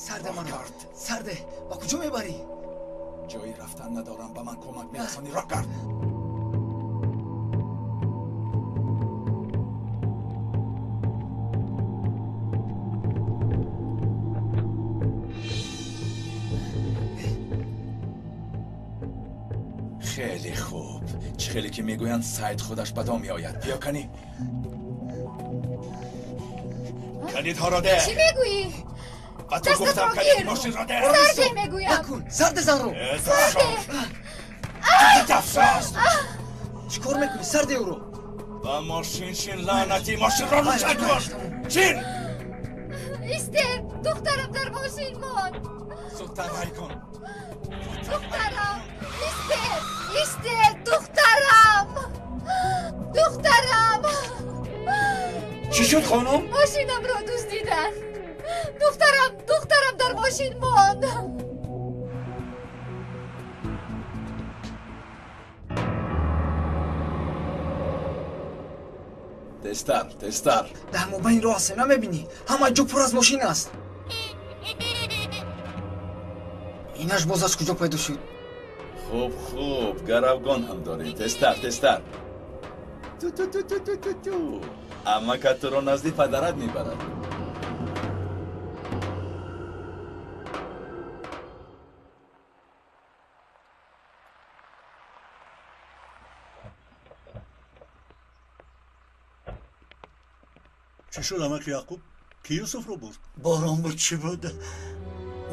Сарде маро. Сарде, ба куҷо мебарӣ? Ҷои рафтан надорам, ба ман кӯмак мерасонӣ. Роҳ кард. Хеле хуб. Чӣ хеле ки мегӯянд, сайд худаш ба дом меояд. Биё канӣ. Калидҳоро деҳ. Чӣ мегӯӣ? Ба ту гуфтам калиди мошинро деҳ. Сарде мегӯям. Накун, сарде занро. Сарде. Тафсост. Чӣ кор мекунӣ? Сарде ӯро. Ба мошин шин, лаънатӣ, мошинро рӯшан кун. Шин. Исте, духтарам дар мошин монд. Зудтар ҳай кун. Духтарам, исте, исте, духтарам. Духтарам. Чӣ шуд, хонум? Мошинамро дуздиданд. Духтарам, духтарам дар мошин монд. Тезтар, тезтар. Дар мобайни роҳ ҳастем, намебинӣ? Ҳама ҷо пур аз мошин аст. Инаш боз аз куҷо пайдо шуд? Хуб, хуб, гаравгон ҳам дорем. Тезтар, тезтар. Ту ту ту ту ту ту ту. Амака туро назди падарат мебарад. Чӣ шуд, амаки Яқуб? Ки Юсуфро бурд? Борон буд, чӣ буд?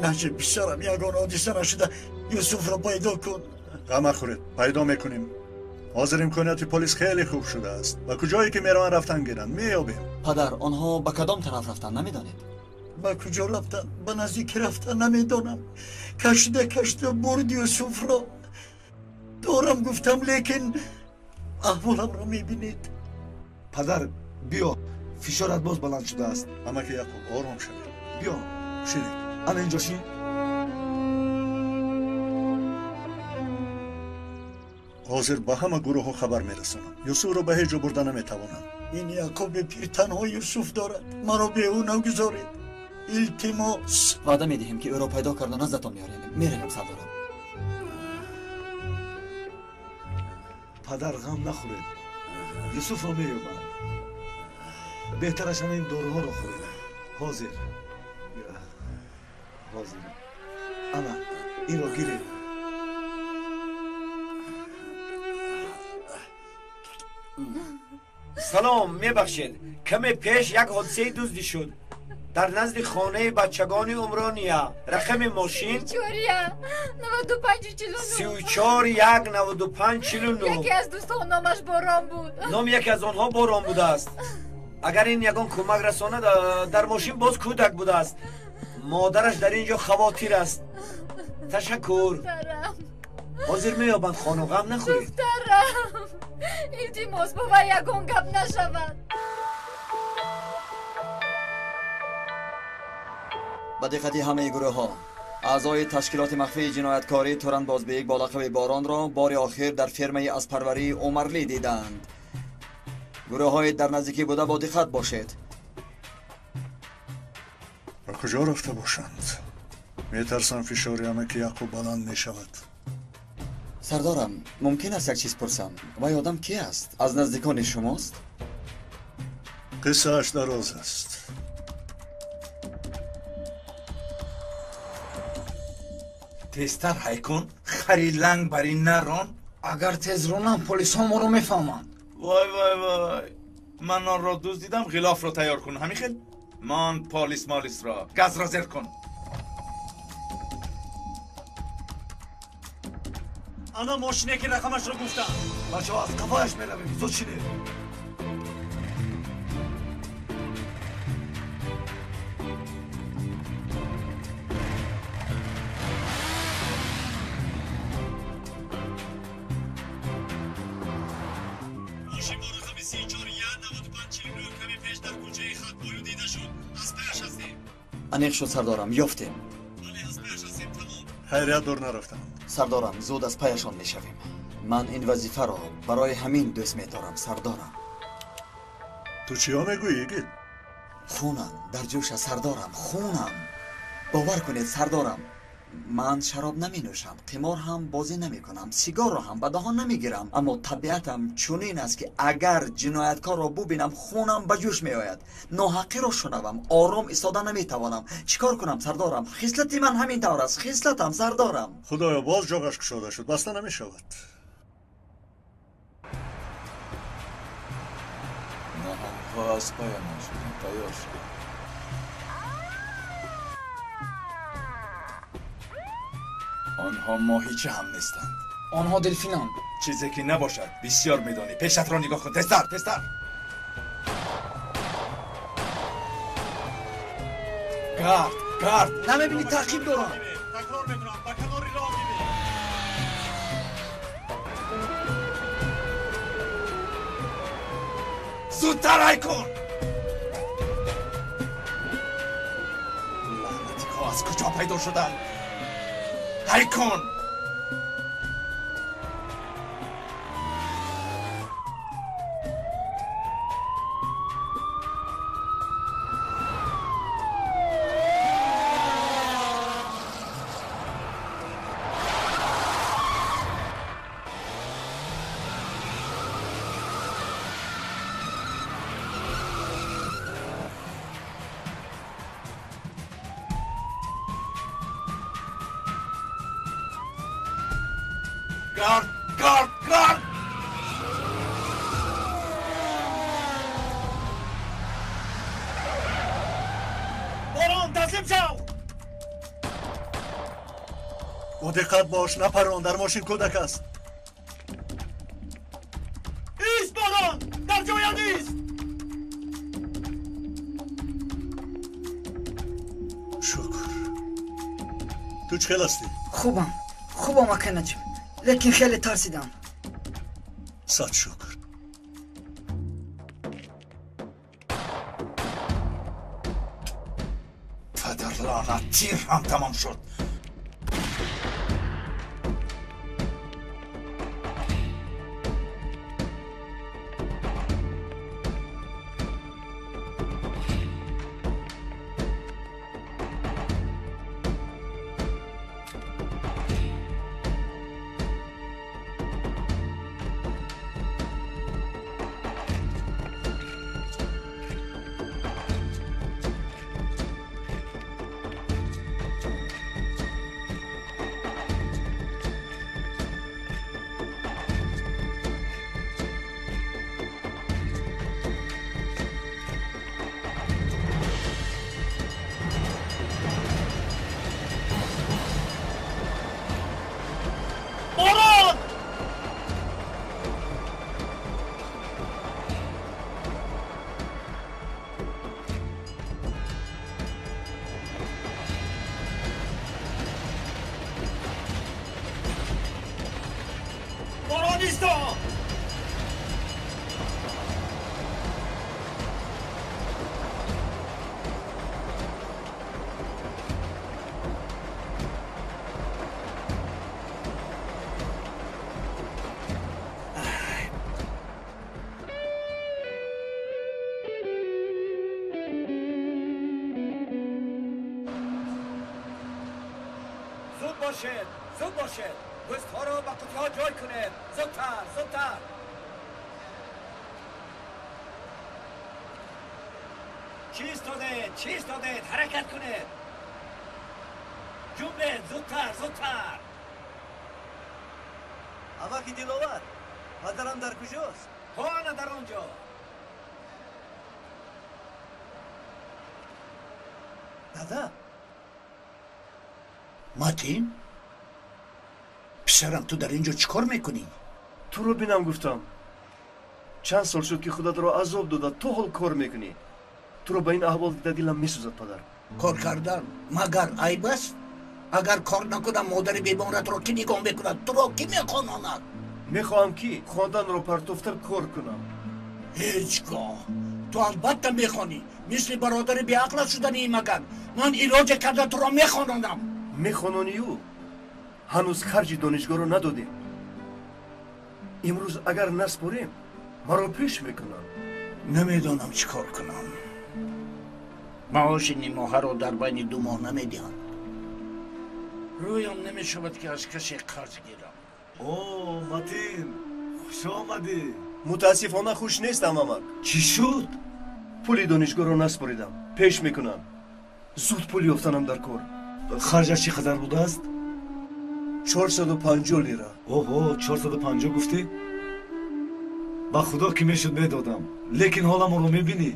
Наҷиб, писарам, ягон ҳодиса нашуда, Юсуфро пайдо кун. Ғам нахӯред, пайдо мекунем. Ҳозир имконияти полис хеле хуб шудааст. Ба куҷое ки мераванд, рафтан гиранд, меёбем. Падар, онҳо ба кадом тараф рафтанд, намедонед? Ба куҷо рафтанд, ба наздикӣ рафтанд, намедонам. Кашида кашида бурд Юсуфро. Дорам гуфтам, лекин аҳволамро мебинед. Падар, биё, фишорат боз баланд шудааст. Амаки Яқуб, ором шавед. Биё, шинед. Ана инҷо шин. Ҳозир ба ҳама гурӯҳҳо хабар мерасонам. Юсуфро ба ҳеҷ ҷо бурда наметавонам. Ин Яқуби пир танҳо Юсуф дорад. Маро бе ӯ нагузоред. Илтимос. Ваъда медиҳем, ки ӯро пайдо карда наздатон меорем. Меравем, сардорам. Падар, ғам нахӯред. Юсуфро меёбанд. Беҳтараш ана ин доруҳоро хӯред. Ҳозир. Ҳозир. Ана, инро гиред. Салом, мебахшед. Каме пеш як ҳодисаи дуздӣ шуд. Дар назди хонаи бачагони Умрония. Рақами мошин 34 1 95 49. 34 1 95 49. Яке аз дӯстон номаш Борон буд. Номи яке аз онҳо Борон будааст. Агар ин ягон кӯмак расонад, дар мошин боз кӯдак будааст. Модараш дар ин ҷо хавотир аст. Ташаккур. Духтарам. Ҳозир меёбанд, хонум, ғам нахӯред. Духтарам. Илтимос, ба вай ягон гап нашавад. Ба диққати ҳамаи гурӯҳҳо, аъзои ташкилоти махфии ҷинояткорӣ Туранбозбек бо лақаби Боронро бори охир дар фермаи аспарварии Умарлӣ диданд. Гурӯҳҳои дар наздикӣ буда бо диққат бошед. Ба куҷо рафта бошанд? Метарсам, фишори амаки Яқуб баланд мешавад. Сардорам, мумкин аст як чиз пурсам? Вай одам ки аст? Аз наздикони шумост? Қиссааш дароз аст. Тезтар ҳай кун, хари ланг бар ин нарон. Агар тез ронам, полисҳо моро мефаҳманд. Вой, вой, вой, ман нонро дуздидам, ғилофро тайёр кун. Ҳамин хел ман полис молисро газро зер кун. Ана мошине ки рақамашро гуфтам. Бачаҳо, аз қафояш меравем. Зуд шинед. Мошин бо рақами 34 1 95 49 каме пеш дар кӯчаи Хатбою дида шуд. Аз паяш ҳастем. Аниқ шуд, сардорам, ёфтем. Бале, аз паяш ҳастем, тамом. Хайрият, дур нарафтанд. Сардорам, зуд аз паяшон мешавем. Ман ин вазифаро барои ҳамин дӯст медорам, сардорам. Ту чиё мегӯӣ, игит? Хунам дар ҷӯш аст, сардорам, хунам. Бовар кунед сардорам, ман шароб наменӯшам, қимор ҳам бозӣ намекунам, сигорро ҳам ба даҳон намегирам, аммо табиатам чунин аст, ки агар ҷинояткорро бубинам, хунам ба ҷӯш меояд. Ноҳаққиро шунавам, ором истода наметавонам. Чӣ кор кунам сардорам? Хислати ман ҳамин тавр аст, хислатам сардорам. Худоё, боз ҷоғаш кушода шуд, баста намешавад. Наҳангҳо аз паямон шуданд, тайёр шуданд. Онҳо моҳича ҳам нестанд. Онҳо делфинанд. Чизе ки набошад, бисёр медонӣ. Пешатро нигоҳ кун. Тезтар, тезтар. Гард, гард. Намебинӣ таъқиб дорам. Такрор мекунам, ба канори роҳ бибин. Зудтар ҳай кун. Лаънатиҳо аз куҷо пайдо шуданд? Ҳай кун! Гард, гард, гард! Борон, таслим шав! Бо диққат бош, напарон, дар мошин кӯдак аст. Ист, Борон! Дар ҷоят ист! Шукр. Ту чӣ хел ҳастӣ? Хубам, хубам, акай Наҷиб. Лекин хеле тарсидам. Сад шукр. Падар лаънат, тир ҳам тамом шуд. باشد، زود باشد. گوستها را به قوطی‌ها جای کنید. زودتر، زودتر. چی ایستادید؟ چی ایستادید؟ حرکت کنید. جنبید، زودتر، زودتر. اماکی دلاور، پدرم در کجاست؟ ها، در آنجا. دادا. Матин, писарам, ту дар ин ҷо чӣ кор мекунӣ? Туро бинам гуфтам. Чанд сол шуд, ки худатро азоб дода, то ҳол кор мекунӣ. Туро ба ин аҳвол дида дилам месӯзад, падар. Кор кардан магар айб аст? Агар кор накунам, модари беморатро кӣ нигоҳ мекунад? Туро кӣ мехононад? Мехоҳам, ки хонданро партофта кор кунам. Ҳеҷ гоҳ. Ту албатта мехонӣ. Мисли бародари беақлат шуданӣ магар. Ман илоҷе карда туро мехононам. Мехононию ҳанӯз харҷи донишгоҳро надодем. Имрӯз агар наспорем, маро пеш мекунанд. Намедонам чӣ кор кунам. Маоши нимоҳаро дар байни 2 моҳ намедиҳанд. Рӯям намешавад ки аз касе қарз гирам. О, Матин, хуш омадӣ. Мутаассифона хуш нестам, амак. Чӣ шуд? Пули донишгоҳро наспоридам. Пеш мекунам. Зуд пул ёфтанам дар кор. Харҷаш чӣ қадар будааст? 450 лира. Оҳо, 450 гуфтӣ? Ба худо ки мешуд медодам, лекин ҳоламонро мебинӣ.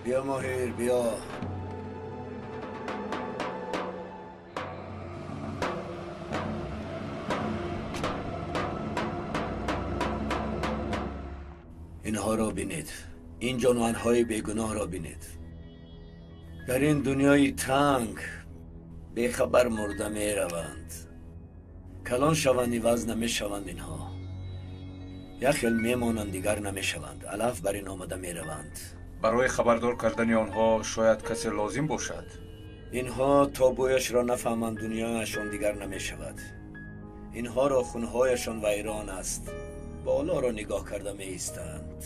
بیا ماهیر بیا. اینها را بینید، این جانورهای بیگناه را بینید. در این دنیای تنگ بیخبر مرده می روند. کلان شوند عوض نمی شوند اینها. یک خیل می مانند دیگر نمی شوند. علف بر این آمده می روند. برای خبردار کردن آنها شاید کسی لازم باشد. اینها تا بویش را نفهمند دنیایشان دیگر نمی شود. اینها را خونهایشان ویران است. بالا را نگاه کرده می ایستند.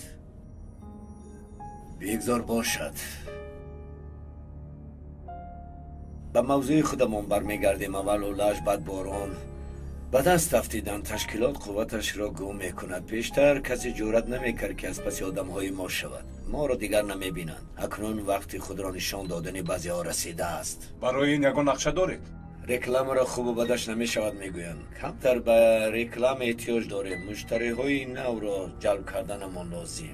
بگذار باشد. به موضوع خودمان برمیگردیم. اول اولش بعد باران. به دست افتیدن تشکیلات قوتش را گم میکند. پیشتر کسی جرأت نمیکرد که از پس آدمهای ما شود. ما را دیگر نمیبینند. اکنون وقتی خود را نشان دادن بعضی ها رسیده است. برای این یگان نقشه دارید؟ رکلام را خوب و بدش نمیشود میگویند. کمتر به رکلام احتیاج داریم. مشتری های نو را جلب کردنمان لازم.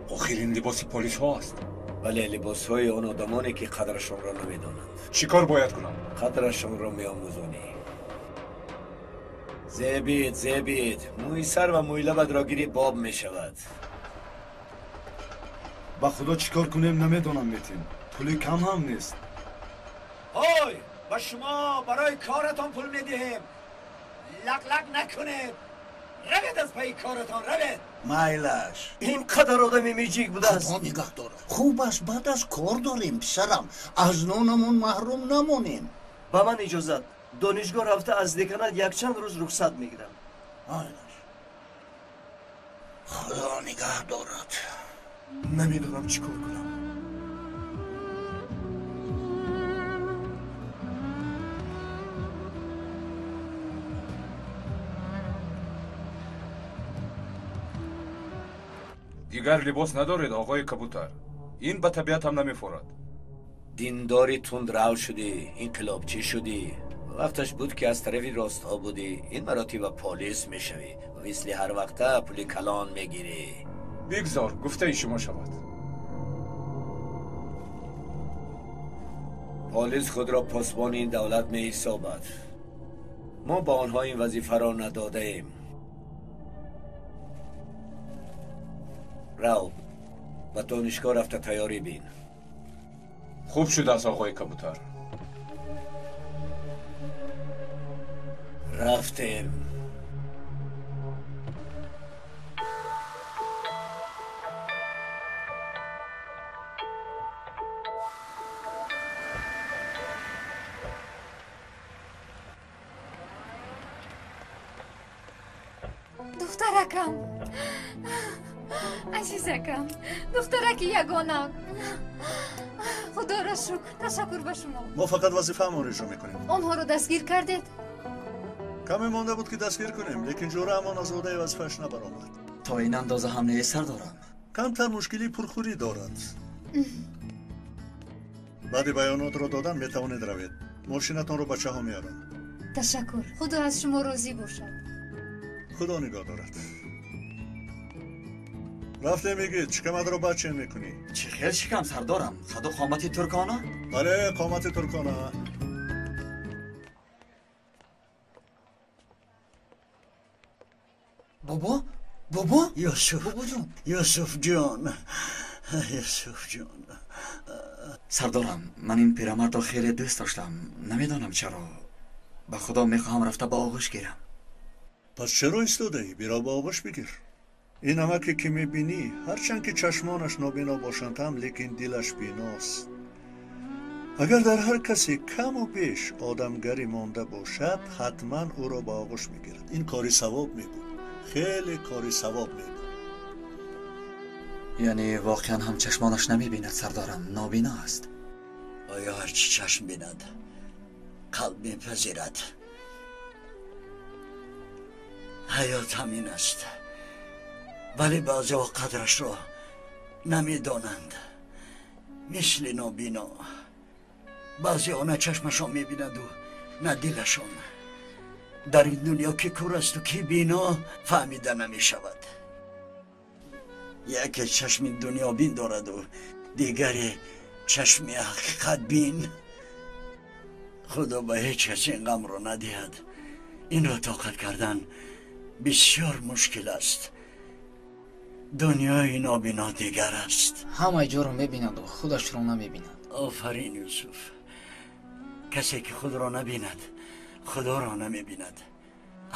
آخرین لباس پلیس ها است. بله، لباس های آن آدمانی که قدرشان را نمیدانند. چیکار باید کنم؟ قدرشان را میآموزانی. زیبید زیبید، موی سر و موی لبت را گیری باب می شود. با خدا چیکار کنیم نمیدانم میتین. پولی کم هم نیست. های با شما برای کارتان پول میدهیم. لق لق نکنید. روید از پای کارتان، روید. مایلش این قدر آدم میجیک بوده است. خدا نگه داره. خوب است، بعد از کار داریم پسرم. از نونمون محروم نمونیم. با من اجازت، دانشگاه رفته از دکانت یک چند روز رخصت میگیرم. مایلش خدا نگه دارد. نمیدونم چیکار کنم. دیگر لباس ندارید آقای کبوتر. این به طبیعت هم نمیفورد. دینداری تند رو شدی، انقلابچی شدی. وقتش بود که از طرف راست ها بودی. این مراتب پلیس میشوی و مثل هر وقته پول کلان میگیری. بگذار گفته شما شود. پلیس خود را پاسبان این دولت می حسابد. ما با آنها این وظیفه را نداده ایم. رو به دانشگاه رفته تیاری بین. خوب شد از آقای کبوتر. رفتیم. دخترکم، عزیزکم، دخترکی یگانم، خدا را شکر. تشکر به شما. ما فقط وظیفه‌مان را اجرا می‌کنیم. آنها را دستگیر کردید؟ کمی مانده بود که دستگیر کنیم، لیکن جوره از عهده وظیفه‌اش نبرآمد. تا این اندازه هم نه سردارم. کمتر مشکلی پرخوری دارد. بعد بیانات را دادن میتوانید روید. Мошинатонро бачаҳо меоранд. Ташаккур. Худо аз шумо розӣ бошад. Худо нигоҳ дорад. Рафтем, игит, шикаматро бачин мекунӣ. Чӣ хел шикам, сардорам? Қаду қомати туркона? Бале, қомати туркона. Бобо, бобо, Юсуф, бобоҷон, Юсуф ҷон, Юсуф ҷон. Сардорам, ман ин пирамардро хеле дӯст доштам. Намедонам чаро. Ба Худо мехоҳам рафта ба оғӯш гирам. Пас чаро истодаӣ? Биро ба оғӯш бигир. Ин амаке ки мебинӣ, ҳарчанд ки чашмонаш нобино бошанд ҳам, лекин дилаш биност. Агар дар ҳар касе каму беш одамгарӣ монда бошад, ҳатман ӯро ба оғӯш мегирад. Ин кори савоб мебуд, хеле кори савоб мебуд. Яъне воқеан ҳам чашмонаш намебинад, сардорам, нобино аст. Оё ҳарчи чашм бинад, қалб мепазирад? Ҳаёт ҳамин аст, вале баъзеҳо қадрашро намедонанд. Мисли нобино, баъзеҳо на чашмашон мебинаду на дилашон. Дар ин дунё ки кур асту ки бино фаҳмида намешавад. Яке чашми дунёбин дораду дигаре чашми ҳақиқатбин. Худо ба ҳеҷ кас ин ғамро надиҳад. Инро тоқат кардан бисёр мушкил аст. Дунёи нобино дигар аст. Ҳамаи ҷоро мебинаду худашро намебинад. Офарин, Юсуф. Касе ки худро набинад, худоро намебинад.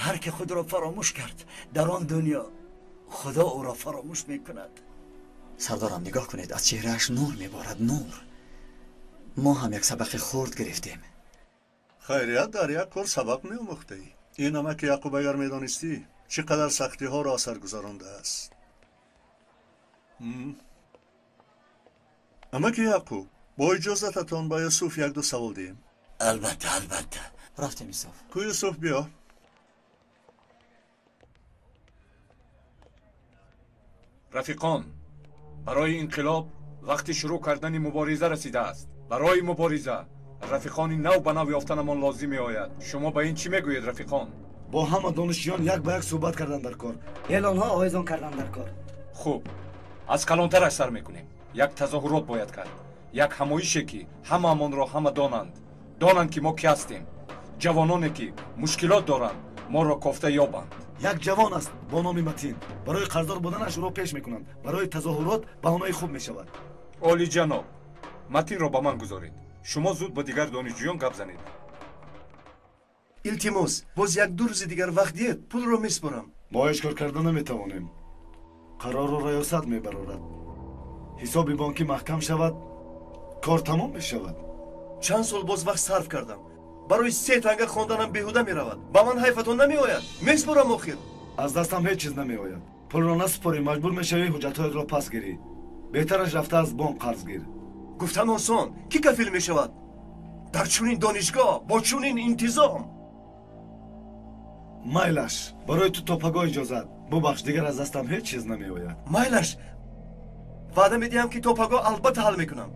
Ҳар ки худро фаромӯш кард, дар он дунё худо ӯро фаромӯш мекунад. Сардорам, нигоҳ кунед, аз чеҳрааш нур меборад, нур. Мо ҳам як сабақи хурд гирифтем. Хайрият, дар як кор сабақ меомӯхтаӣ. Ин амаки Яқуб агар медонистӣ, чӣ қадар сахтиҳоро асар гузарондааст. Амаки Яқуб, бо иҷозататон ба Юсуф як-ду савол диҳем. Албатта, албатта. Рафтем, Юсуф. Ку, Юсуф, биё. Рафиқон, барои инқилоб вақти шурӯъ кардани мубориза расидааст. Барои мубориза рафиқони нав ба нав ёфтанамон лозим меояд. Шумо ба ин чӣ мегӯед, рафиқон? Бо ҳама донишҷӯён як ба як суҳбат кардан дар кор, эълонҳо овезон кардан дар кор. Хуб, аз калонтараш сар мекунем. Як тазоҳурот бояд кард, як ҳамоише, ки ҳамаамонро ҳама донанд, донанд ки мо ки ҳастем. Ҷавононе ки мушкилот доранд, моро кофта ёбанд. Як ҷавон аст бо номи Матин. Барои қарздор буданаш ӯро пеш мекунанд. Барои тазоҳурот баҳонаи хуб мешавад. Олиҷаноб, Матинро ба ман гузоред. Шумо зуд бо дигар донишҷӯён гап занед. Илтимос, боз як-ду рӯзи дигар вақт диҳед, пулро меспорам. Мо ҳеҷ кор карда наметавонем. Қарорро раёсат мебарорад. Ҳисоби бонкӣ маҳкам шавад, кор тамом мешавад. Чанд сол боз вақт сарф кардам. Барои се танга хонданам беҳуда меравад. Ба ман ҳайфатон намеояд. Меспорам охир. Аз дастам ҳеҷ чиз намеояд. Пулро насупорӣ, маҷбур мешавӣ ҳуҷҷатҳоятро пас гирӣ. Беҳтараш рафта аз бонк қарз гир. Гуфтан осон, кӣ кафил мешавад? Дар чунин донишгоҳ, бо чунин интизом. Майлаш, барои ту то пагоҳ иҷозат. Бубахш, дигар аз дастам ҳеҷ чиз намеояд. Майлаш, ваъда медиҳам, ки то пагоҳ албатта ҳал мекунам.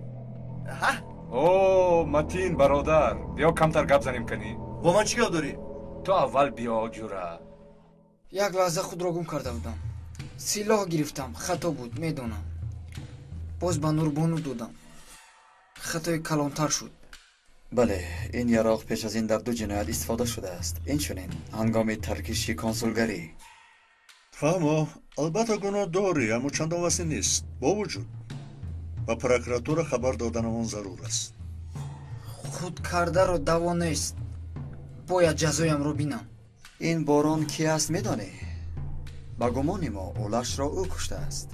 Ҳа? О, Матин бародар, биё камтар гап занем канӣ. Бо ман чӣ гап дорӣ? Ту аввал биё, ҷура. Як лаҳза худро гум карда будам. Силоҳ гирифтам, хато буд, медонам. Боз ба Нурбону додам. Хатои калонтар шуд. Бале, ин яроқ пеш аз ин дар ду ҷиноят истифода шудааст. Инчунин ҳангоми таркиши консулгарӣ. Фаҳмо, албатта гуноҳ дорӣ, аммо чандон васеъ нест. Бо вуҷуд ба прокуратура хабар доданамон зарур аст. Худ кардаро даво нест. Бояд ҷазоямро бинам. Ин Борон ки аст, медонӣ? Ба гумони мо Улашро ӯ куштааст.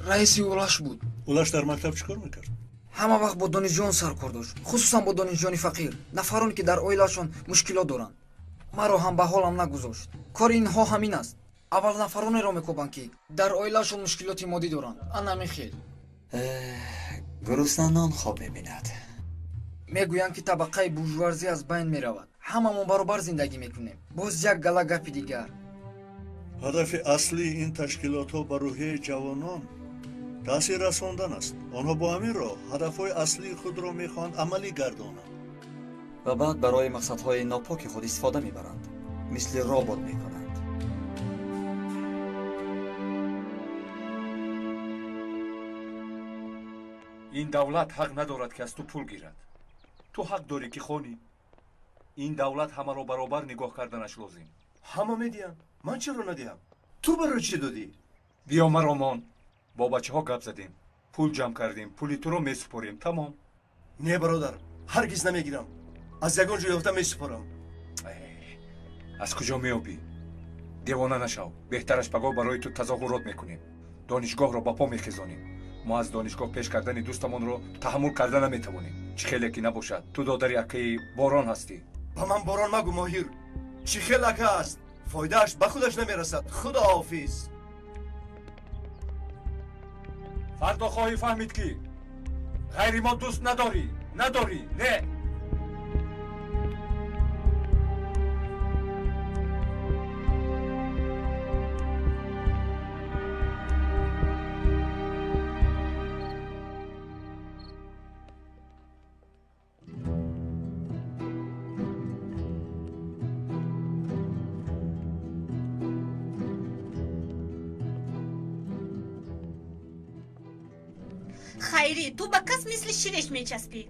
Раиси Улаш буд. Улаш дар мактаб чӣ кор мекард? Ҳама вақт бо донишҷӯён саркор дошт, хусусан бо донишҷӯёни фақир, нафароне ки дар оилаашон мушкилот доранд. Маро ҳам ба ҳолам нагузошт. Кори инҳо ҳамин аст. Аввал нафаронеро мекобанд, ки дар оилаашон мушкилоти моддӣ доранд. Ана хел. Гурусна нон хоб мебинад. Мегӯянд, ки табақаи буржуарзӣ аз байн меравад. Ҳамамон баробар зиндагӣ мекунем. Боз як гала гапи дигар. Ҳадафи аслии ин ташкилотҳо ба рӯҳияи ҷавонон таъсир расондан аст. Онҳо бо ҳамин роҳ ҳадафҳои аслии худро мехоҳанд амалӣ гардонанд. Ва баъд барои мақсадҳои нопоки худ истифода мебаранд, мисли робот мекунанд. Ин давлат ҳақ надорад, ки аз ту пул гирад. Ту ҳақ дорӣ, ки хонӣ. Ин давлат ҳамаро баробар нигоҳ карданаш лозим. Ҳама медиҳанд, ман чаро надиҳам? Ту барои чӣ додӣ? Биё маро мон. Бо бачаҳо гап задем, пул ҷамъ кардем, пули туро месупорем, тамом. Не, бародар, ҳаргиз намегирам. Аз ягон ҷо ёфта месупорам. Аз куҷо меёбӣ? Девона нашав. Беҳтараш пагоҳ барои ту тазоҳурот мекунем, донишгоҳро ба по мехезонем. Мо аз донишгоҳ пеш кардани дӯстамонро таҳаммул карда наметавонем. Чӣ хеле ки набошад, ту додари акаи Борон ҳастӣ. Ба ман Борон магӯ, Моҳир. Чӣ хел ака аст? Фоидааш ба худаш намерасад. Худоҳофиз. Фардо хоҳӣ фаҳмид, ки ғайри мо дӯст надорӣ. Надорӣ, не? Хайрӣ, ту ба кас мисли ширеш мечаспӣ.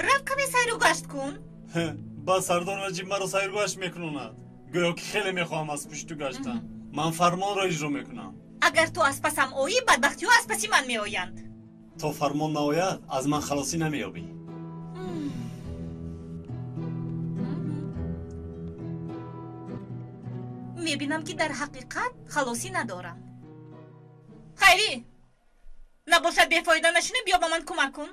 Рав, каме сайру гашт кун. Ба сардор Наҷиб маро сайругашт мекунонад. Гӯё ки хеле мехоҳам аз пушту гаштан. Ман фармонро иҷро мекунам. Агар ту аз пасам оӣ, бадбахтиҳо аз паси ман меоянд. То фармон наояд, аз ман халосӣ намеёбӣ. Мебинам, ки дар ҳақиқат халосӣ надорам. Хайрӣ, набошад, бефоида нашина, биё ба ман кӯмак кун.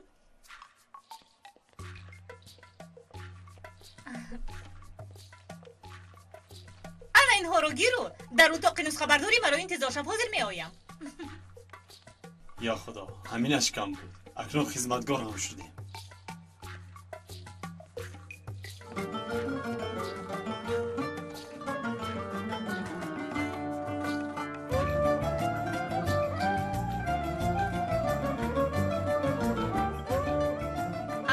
Ана инҳоро гиру дар утоқи нусхабардорӣ маро интизор шав, ҳозир меоям. Ё худо, ҳаминаш кам буд. Акнун хизматгор ҳам шудем.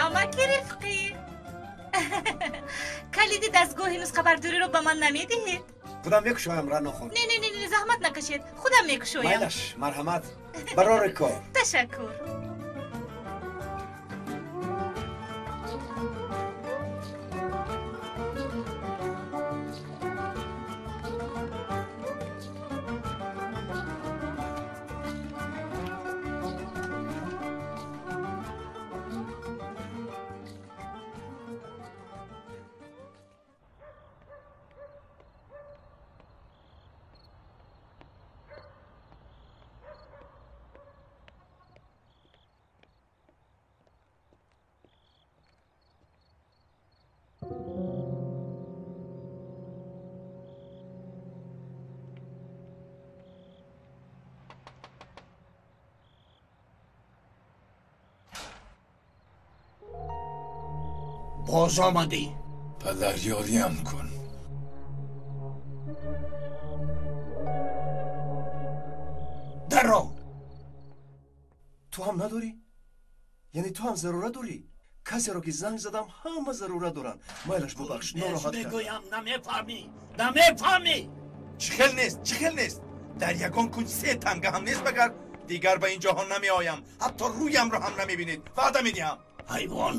Амаки рифқӣ, калиди дастгоҳи нусхабардориро ба ман намедиҳед? Худам мекушоям, Ранохон. Не, не, не, не, заҳмат накашед, худам мекушоям. Майлаш, марҳамат, барори кор. Ташаккур. Боз омадӣ? Падар, ёриям кун. Даро. Ту ҳам надорӣ? Яъне ту ҳам зарурат дорӣ? Касеро ки занг задам, ҳама зарурат доранд. Майлаш, бубахш, нороҳат кардам. Мегӯям, намефаҳмӣ, намефаҳмӣ. Чӣ хел нест, чӣ хел нест? Дар ягон кунҷ се танга ҳам нест, магар? Дигар ба ин ҷоҳо намеоям, ҳатто рӯямро ҳам намебинед, ваъда медиҳам. Ҳайвон.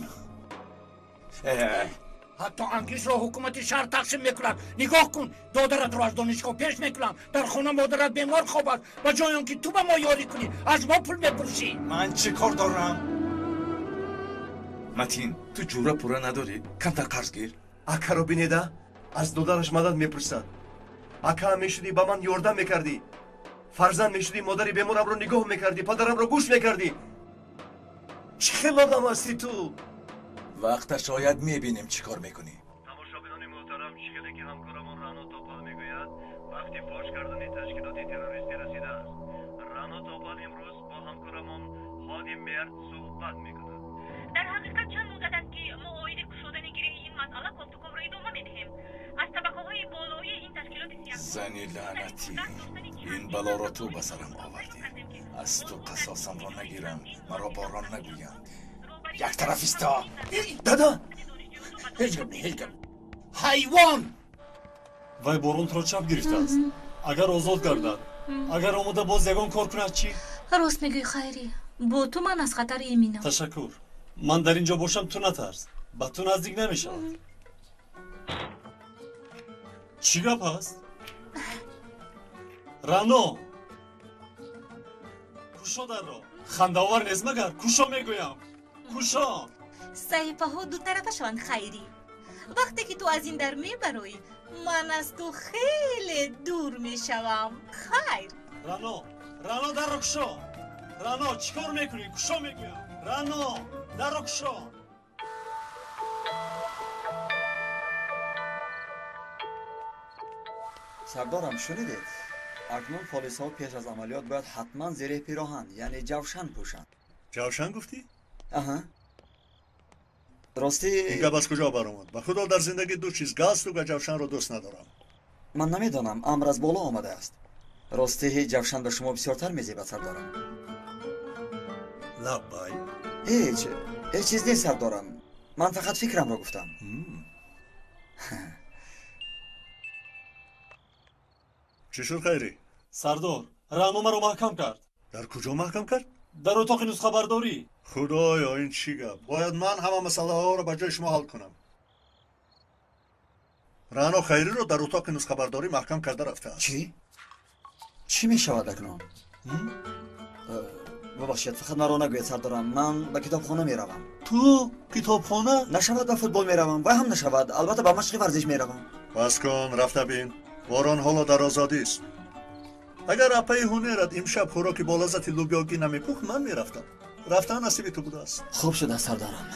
Ҳатто англисро ҳукумати шаҳр тақсим мекунад. Нигоҳ кун, додаратро аз донишгоҳ пеш мекунам. Дар хона модарат бемор хобад. Ба ҷои он ки ту ба мо ёрӣ кунӣ, аз мо пул мепурсӣ. Ман чӣ кор дорам? Матин, ту ҷура пура надорӣ? Камтар қарз гир. Акаро бинеда, аз додараш мадад мепурсад. Ака мешудӣ, ба ман ёрдам мекардӣ. Фарзанд мешудӣ, модари беморамро нигоҳ мекардӣ, падарамро гӯш мекардӣ. Чӣ хел одам ҳастӣ ту? Вақташ ояд, мебинем чӣ кор мекунӣ. Тамошобинони муҳтарам, чӣ хеле ки ҳамкорамон Рано Топал мегӯяд, вақти фош кардани ташкилоти террористӣ расидааст. Рано Топал имрӯз бо ҳамкорамон Ҳоди Мерд суҳбат мекунад. Дар ҳақиқат чанд муддат аст, ки мо оиди кушодани гиреҳи ин масъала кофтуковро идома медиҳем. Аз табақаҳои болоии ин ташкилоти Зани лаънатӣ, ин балоро ту ба сарам овардӣ. Аз ту қасосамро нагирам, маро Борон нагӯянд. Як тараф исто. Дада, Ҳеҷ гап не, ҳеҷ гап. Ҳайвон! Вай Борон туро чап гирифтааст. Агар озод гардад, агар омода боз ягон кор кунад чӣ? Рост мегӯӣ, Хайрӣ. Бо ту ман аз хатар эминам. Ташаккур. Ман дар ин ҷо бошам, ту натарс. Ба ту наздик намешавад. Чӣ гап аст? Рано! Кушо дарро. Хандаовар нест магар? Кушо мегӯям. Кушо! Саҳифаҳо дутарафа шаванд, Хайрӣ. Вақте ки ту аз ин дар мебароӣ, ман аз ту хеле дур мешавам. Хайр. Рано! Рано, дарро кушо! Рано, чӣ кор мекунӣ? Кушо мегӯям. Рано, дарро кушо! Сардорам, шунидед? Акнун полисҳо пеш аз амалиёт бояд ҳатман зереҳ пироҳан, яъне ҷавшан пӯшанд. Ҷавшан гуфтӣ? Аҳа. Ростӣ ин гап аз куҷо баромад? Ба худо дар зиндагӣ ду чиз галстук ва ҷавшанро дӯст надорам. Ман намедонам, амр аз боло омадааст. Ростӣ ҷавшан ба шумо бисёртар мезебад, сардорам. Лаббай. Ҳеҷ, ҳеҷ чиз нест, сардорам. Ман фақат фикрамро гуфтам. Чӣ шуд, Хайрӣ? Сардор, Рано маро маҳкам кард. Дар куҷо маҳкам кард? Дар утоқи нусхабардорӣ. Худоё, ин чӣ гап? Бояд ман ҳама масъалаҳоро ба ҷои шумо ҳал кунам. Рано Хайриро дар утоқи нусхабардорӣ маҳкам карда рафтааст. Чӣ? Чӣ мешавад акнун? Бубахшед, фақат маро нагӯед, сардорам. Ман ба китобхона меравам. Ту китобхона? Нашавад, ба футбол меравам. Вай ҳам нашавад, албатта ба машқи варзиш меравам. Бас кун, рафта бин. Борон ҳоло дар озодист. Агар апаи ҳунерат имшаб хӯроки бо лаззати лӯбиёгӣ намепухт, ман мерафтам. Рафтан насиби ту будааст. Хуб шуда, сардарам.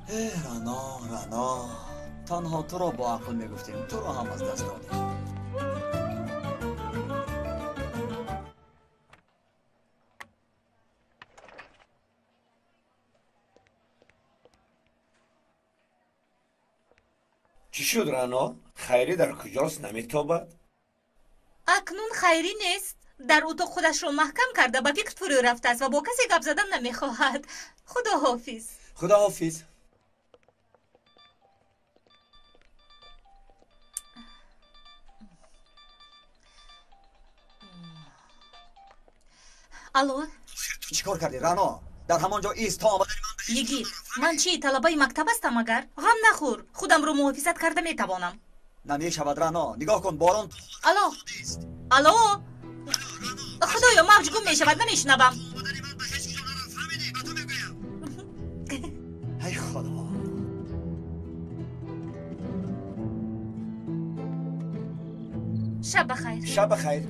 Э, Рано, Рано, танҳо туро бо ақл мегуфтем, туро ҳам аз даст додем. Чӣ шуд, Рано? Хайрӣ дар куҷост, наметобад? Акнун Хайрӣ нест. Дар утоқ худашро маҳкам карда, ба фикр фурӯ рафтааст ва бо касе гап задан намехоҳад. Худоҳофиз. Худоҳофиз. Алло? Чӣ кор кардӣ, Рано? Дар ҳамон ҷо ист то омадани ман. Йигит, ман чӣ, талабаи мактаб ҳастам агар? Ғам нахӯр, худамро муҳофизат карда метавонам. Намешавад, Рано. Нигоҳ кун, борон. Алло, алло, худоё, мавҷ гум мешавад, намешунавам. Ай худо. Шаб бахайр. Шаб бахайр.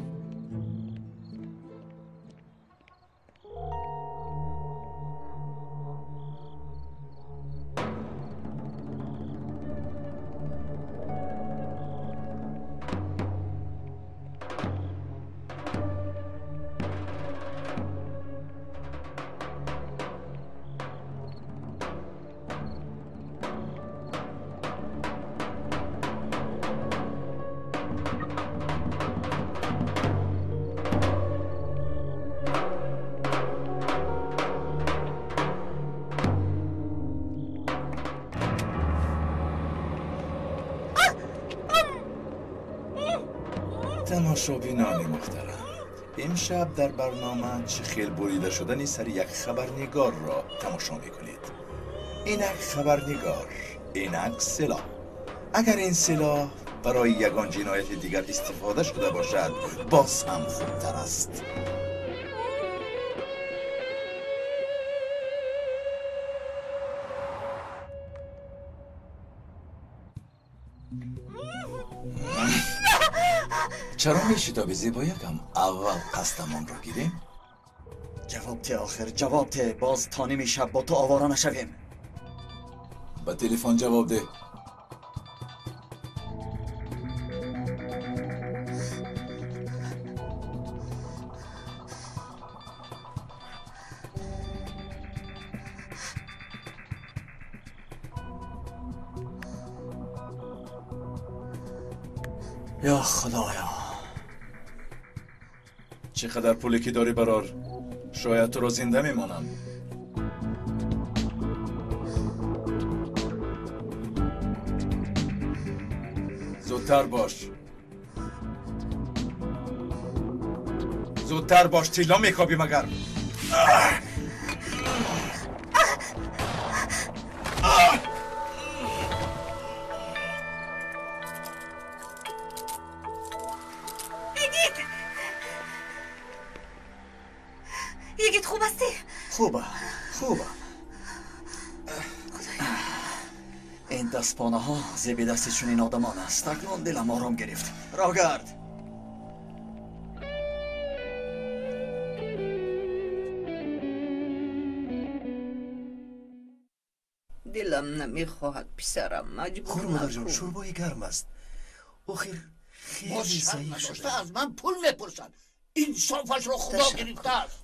тамошобинони муҳтарам, имшаб дар барнома чӣ хел бурида шудани сари як хабарнигорро тамошо мекунед. Инак хабарнигор, инак силоҳ. Агар ин силоҳ барои ягон ҷинояти дигар истифода шуда бошад, боз ҳам хубтар аст. Чаро мешитоби, зебоякам? Аввал қасдамонро гирем. Ҷавоб те, охир, ҷавоб те. Боз то ними шаб бо ту овора нашавем. Ба телефон ҷавоб деҳ. Ё худоё. Чӣ қадар пуле ки дорӣ барор, шояд туро зинда мемонам. Зудтар бош. Зудтар бош, тилло мекобӣ магар. Йигит, хуб ҳастӣ? Хубам, хубам. Ин дастпонаҳо зеби дасти чунин одамон аст. Акнун дилам ором гирифт. Роҳгард! Дилам намехоҳад, писарам, маҷбур Хӯр, модарҷон, накун. шӯрбои гарм аст. Охир Боз хеле шарм заиф надошта шуда. аз ман пул мепурсад. Инсофашро Худо гирифтааст.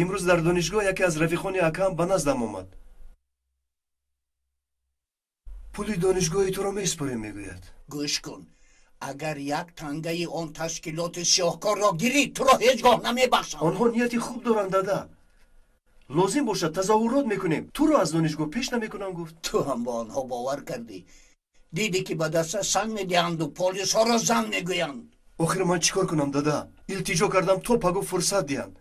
Имрӯз дар донишгоҳ яке аз рафиқони акаам ба наздам омад. Пули донишгоҳи туро месупорем, мегӯяд. Гӯш кун, агар як тангаи он ташкилоти сиёҳкорро гирӣ, туро ҳеҷ гоҳ намебахшам. Онҳо нияти хуб доранд, дада. Лозим бошад, тазоҳурот мекунем, туро аз донишгоҳ пеш намекунам, гуфт. Ту ҳам ба онҳо бовар кардӣ. Дидӣ, ки ба даста санг медиҳанду полисҳоро зан мегӯянд. Охир ман чӣ кор кунам, дада? Илтиҷо кардам, то паго фурсат диҳанд,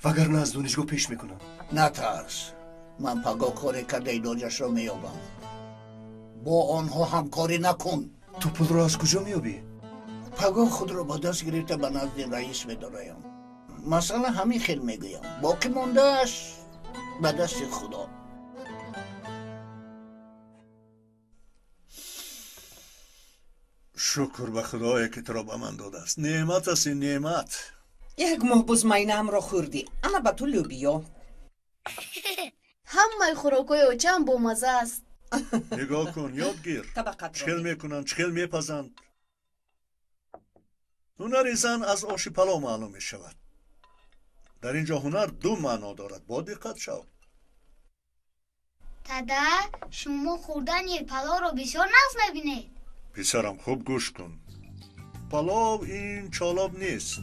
вагарна аз донишгоҳ пеш мекунам. Натарс, ман паго коре карда илоҷашро меёбам. Бо онҳо ҳамкорӣ накун. Ту пулро аз куҷо меёбӣ? Паго худро ба даст гирифта ба назди раис медораям. Масъала ҳамин хел мегӯям, боқӣ мондааш ба дасти Худо. Шукр ба Худое, ки туро ба ман додааст. Неъмат аст ин, неъмат. Як моҳ боз майнаамро хӯрдӣ. Ана ба ту лӯбиё. Ҳамаи хӯрокҳои очаам бомазза аст. Нигоҳ кун, ёд гир. Табақатро Чӣ хел мекунанд, чӣ хел мепазанд. Ҳунари зан аз оши палов маълум мешавад. Дар ин ҷо ҳунар ду маъно дорад, бо диққат шав. Дада, шумо хӯрдани паловро бисёр нағз мебинед. Писарам, хуб гӯш кун. Палов ин чолоб нест.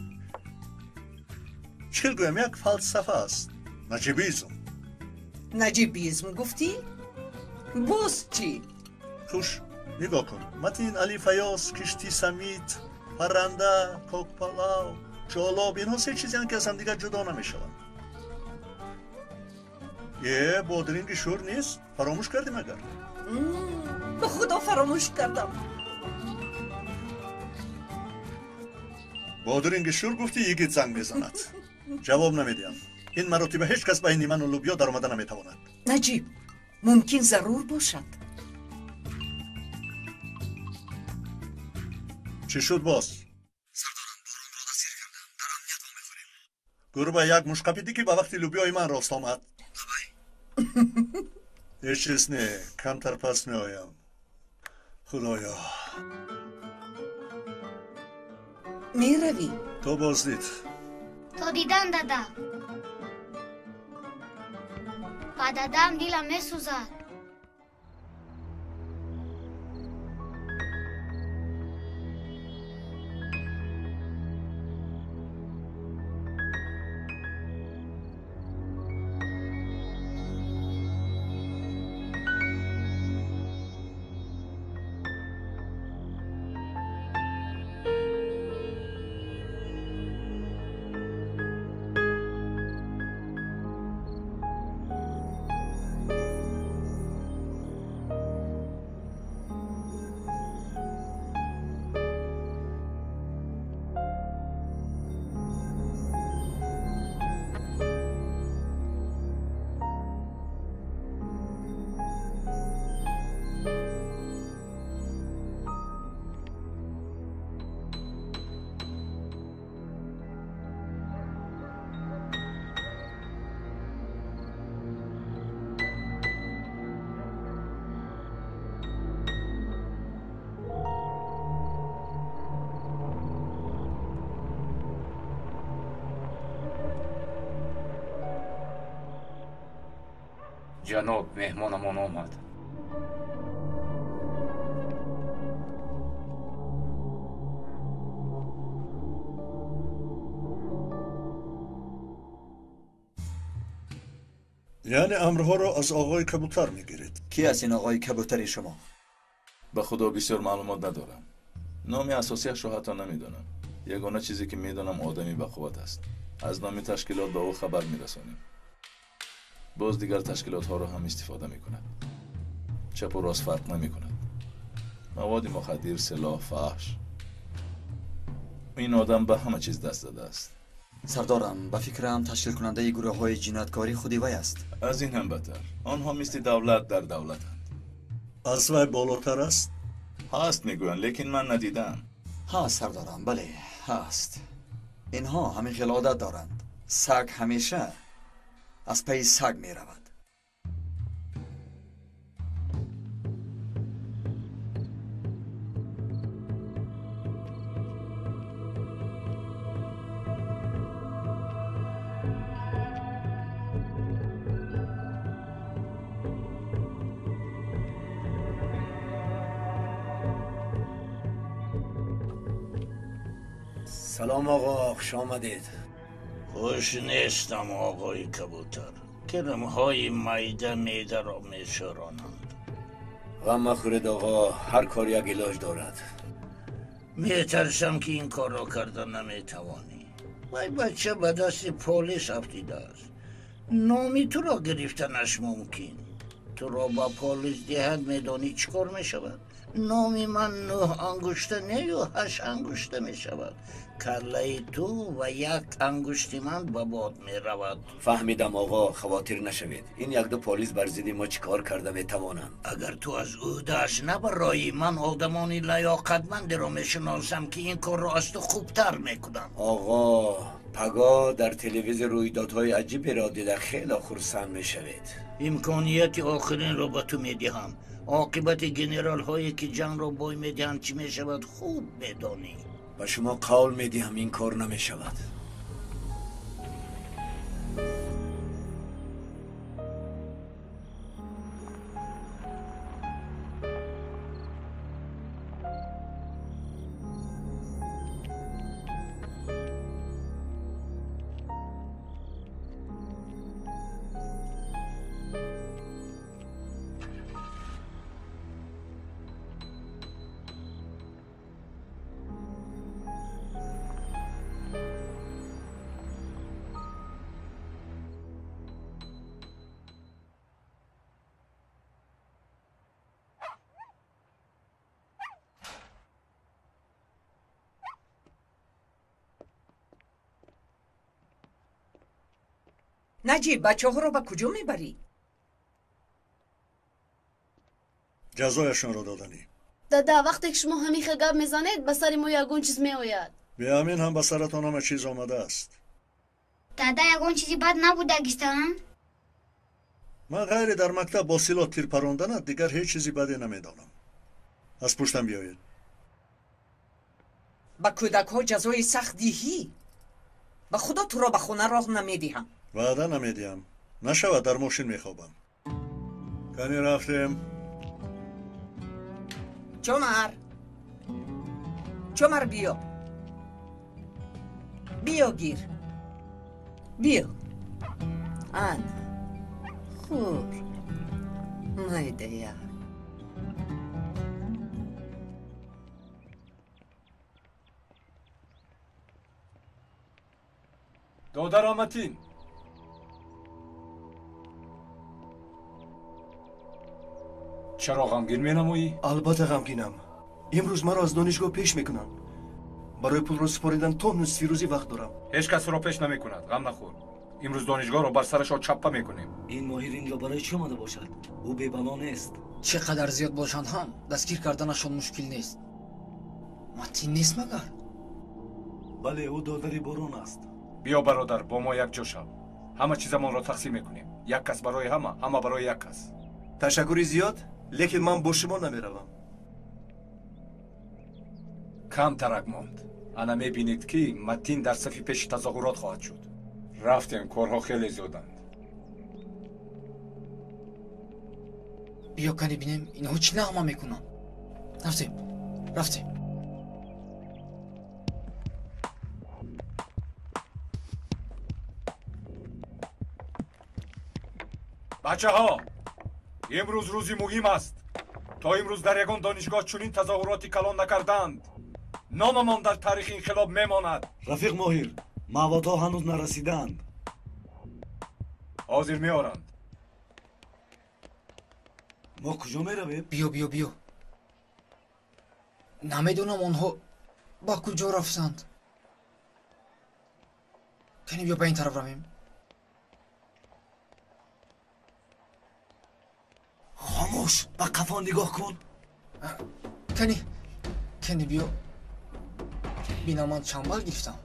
Чӣ хел гӯям, як фалсафа аст. Наҷибизм. Наҷибизм гуфтӣ? Боз чӣ? Хуш, нигоҳ кун. Матин, Али Фаёз, кишти самит, парранда, кокпалав, чолоб, инҳо се чизеанд, ки аз ҳамдигар ҷудо намешаванд. Е, бодринги шӯр нест? Фаромӯш кардӣ магар? Ба Худо, фаромӯш кардам. Бодринги шӯр гуфтӣ, йигит занг мезанад. Ҷавоб намедиҳам. Ин маротиба ҳеҷ кас байни ману лӯбиё даромада наметавонад. Наҷиб, мумкин зарур бошад. Чӣ шуд боз? Гурба як мушқапидӣ, ки ба вақти лӯбиёи ман рост омад. Ҳеҷ чиз не, камтар пас меоям. Худоё. Меравӣ? То боздид. То дидан, дада. Ба дадам дилам месӯзад. Ҷаноб, меҳмонамон омад. Яъне амрҳоро аз оғои кабутар мегиред. Ки аст ин оғои кабутари шумо? Ба худо бисёр маълумот надорам. Номи асосияшро ҳатто намедонам. Ягона чизе ки медонам, одами бақувват аст. Аз номи ташкилот ба ӯ хабар мерасонем. Боз дигар ташкилотҳоро ҳам истифода мекунад. Чапу рост фарқ намекунад. Маводи мухаддир, силоҳ, фаҳш. Ин одам ба ҳама чиз даст задааст. Сардорам, ба фикрам ташкилкунандаи гурӯҳҳои ҷинояткорӣ худи вай аст. Аз ин ҳам бадтар. Онҳо мисли давлат дар давлатанд. Аз вай болотар аст? Ҳаст мегӯянд, лекин ман надидаам. Ҳаст, сардорам, бале, ҳаст. Инҳо ҳамин хел одат доранд. Саг ҳамеша аз пайи саг меравад. Салом оғо, хуш омадед. Хуш нестам, оғои кабутар. Кирмҳои майда меъдаро мешӯронанд. Ғам махӯред оғо, ҳар кор як илоҷ дорад. Метарсам, ки ин корро карда наметавонӣ. Вай бача ба дасти полис афтидааст. Номи туро гирифтанаш мумкин. Туро ба полис диҳад, медонӣ чӣ кор мешавад? Номи ман 9 ангушта нею 8 ангушта мешавад. Каллаи ту ва як ангушти ман ба бод меравад. Фаҳмидам оғо, хавотир нашавед. Ин якду полис бар зидди мо чӣ кор карда метавонанд? Агар ту аз ӯҳдааш набароӣ, ман одамони лаёқатмандеро мешиносам, ки ин корро аз ту хубтар мекунанд. Оғо, пагоҳ дар телевизор рӯйдодҳои аҷиберо дида хеле хурсанд мешавед. Имконияти охиринро ба ту медиҳам. Оқибати генералҳое ки ҷангро бой медиҳанд чӣ мешавад, хуб медонӣ. Ба шумо қавл медиҳам, ин кор намешавад. Наҷиб, бачаҳоро ба куҷо мебарӣ? Ҷазояшонро доданӣ. Дада, вақте ки шумо ҳамин хел гап мезанед, ба сари мо ягон чиз меояд. Беамин ҳам ба саратон ҳама чиз омадааст. Дада, ягон чизи бад набудагиста? Ман ғайри дар мактаб бо силоҳ тир паронданат дигар ҳеҷ чизи баде намедонам. Аз пуштам биёед. Ба кӯдакҳо ҷазои сахт диҳӣ. Ба худо туро ба хона роҳ намедиҳам. Ваъда намедиҳам. Нашавад, дар мошин мехобам. Кани рафтем. Чомар, Чомар, биё. Биё, гир. Биё. Ан. Хӯр. Майдая. Додарам Матин. Чаро ғамгин менамоӣ? Албатта ғамгинам. Имрӯз маро аз донишгоҳ пеш мекунанд. Барои пулро супоридан то нисфи рӯзӣ вақт дорам. Ҳеҷ касро пеш намекунад, ғам нахӯр. Имрӯз донишгоҳро бар сарашон чаппа мекунем. Ин моҳир инҷо барои чӣ омада бошад? Ӯ бебало нест. Чӣ қадар зиёд бошанд ҳам дастгир карданашон мушкил нест. Матин нест магар? Бале, ӯ додари Борон аст. Биё бародар, бо мо якҷо шав. Ҳама чизамонро тақсим мекунем. Як кас барои ҳама, ҳама барои як кас. Ташаккури зиёд, лекин ман бо шумо намеравам. Кам тарак монд. Ана мебинед, ки Матин дар сафи пеши тазоҳурот хоҳад шуд. Рафтем, корҳо хеле зиёданд. Биё кани бинем инҳо чӣ нағма мекунанд. Рафтем, рафтем. Бачаҳо, имрӯз рӯзи муҳим аст. То имрӯз дар ягон донишгоҳ чунин тазоҳуроти калон накарданд. Номамон дар таърихи инқилоб мемонад. Рафиқ Моҳир, маводҳо ҳанӯз нарасидаанд. Ҳозир меоранд. Мо куҷо меравем? Биё, биё, биё. Намедонам онҳо ба куҷо рафтанд. Кани биё ба ин тараф равем. Хомӯш, ба қафо нигоҳ кун. Кани, кани биё. Бина, ман чанд бал гирифтам?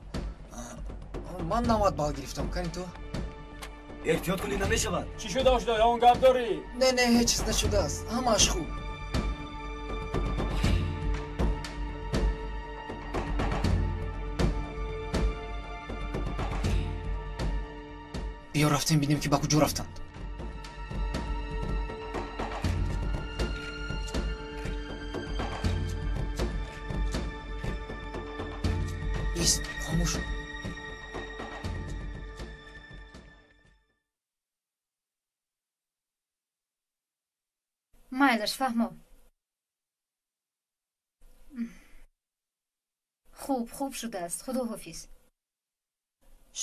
Ман 90 бал гирифтам. Кани ту? Эҳтиёт кунӣ, намешавад. Чӣ шуда, ошно? Ягон гап дорӣ? Не, не, ҳеҷ чиз нашудааст. Ҳамааш хуб. Биё рафтем, бинем, ки ба куҷо рафтанд. Ист, хомӯш. Майлаш, фаҳмо. Хуб, хуб шудааст. Худоҳофиз.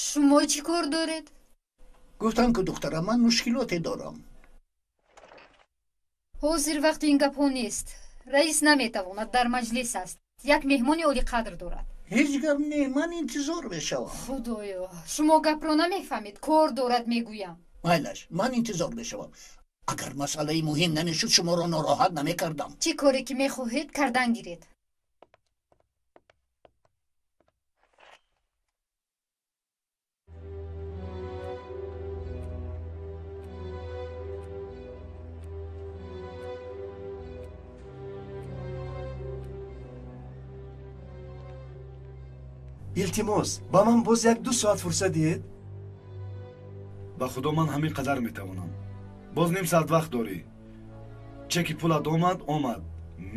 Шумо чӣ кор доред? Гуфтам, ки духтарам, ман мушкилоте дорам. Ҳозир вақти ин гапҳо нест. Раис наметавонад, дар маҷлис аст. Як меҳмони олиқадр дорад. Ҳеҷ гап не, ман интизор мешавам. Худоё, шумо гапро намефаҳмед. Кор дорад, мегӯям. Майлаш, ман интизор мешавам. Агар масъалаи муҳим намешуд, шуморо нороҳат намекардам. Чӣ коре ки мехоҳед, кардан гиред. Илтимос, ба ман боз як-ду соат фурсат диҳед. Ба худо, ман ҳамин қадар метавонам. Боз ним соат вақт дорӣ. Чеки пулат омад, омад,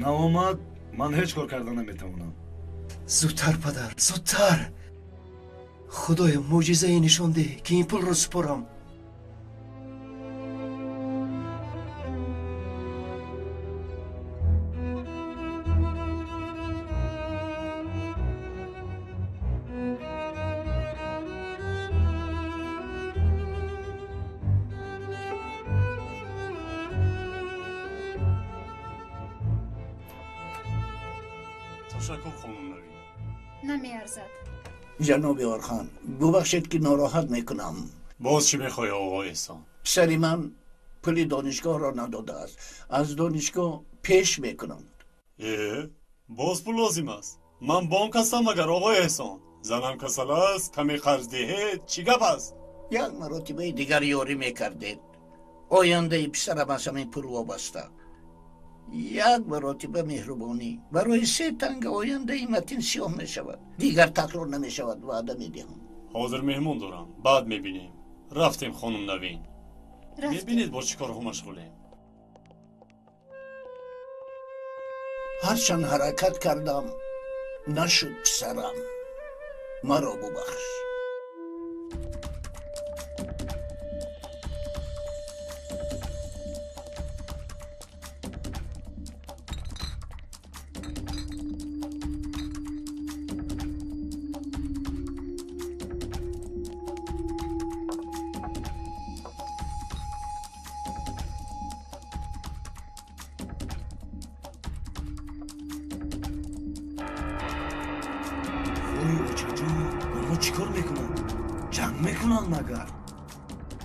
наомад, ман ҳеҷ кор карда наметавонам. Зудтар, падар, зудтар. Худоё, мӯъҷизае нишон деҳ, ки ин пулро супорам. Ташаккур, хонум Навин. Намеарзад. Ҷаноби Орхан, бубахшед, ки нороҳат мекунам. Боз чӣ мехоҳӣ, оғо Эҳсон? Писари ман пули донишгоҳро надодааст. Аз донишгоҳ пеш мекунанд. Э, боз пул лозим аст? Ман бонк ҳастам магар, оғои Эҳсон? Занам касал аст, каме қарз диҳед, чӣ гап аст? Як маротибаи дигар ёрӣ мекардед. Ояндаи писарам аз ҳамин пул вобаста. Як маротиба меҳрубонӣ. Барои се танга ояндаи Матин сиёҳ мешавад. Дигар такрор намешавад, ваъда медиҳам. Ҳозир меҳмон дорам, баъд мебинем. Рафтем, хонум Навин. Мебинед, бо чӣ корҳо машғулем. Ҳарчанд ҳаракат кардам, нашуд, писарам. Маро бубахш.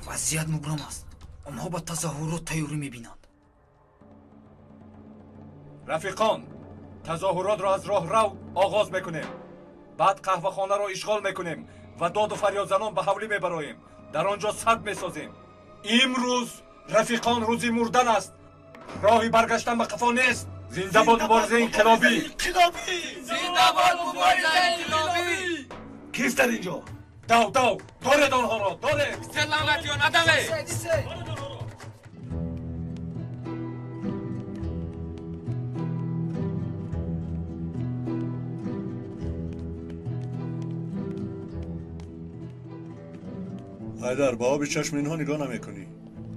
Вазъият мубрам аст. Онҳо ба тазоҳурот тайёрӣ мебинанд. Рафиқон, тазоҳуротро аз роҳрав оғоз мекунем. Баъд қаҳвахонаро ишғол мекунем ва доду фарёдзанон ба ҳавлӣ мебароем. Дар он ҷо сад месозем. Имрӯз, рафиқон, рӯзи мурдан аст. Роҳи баргаштан ба қафо нест. Зинда бод муборизаи инқилобӣ! Зинда бод муборизаи инқилобӣ! Кист дар ин ҷо? Дав, дав, доред онҳоро, доред! Лаънатиё, надаве! Ҳайдар, ба оби чашми инҳо нигоҳ намекунӣ.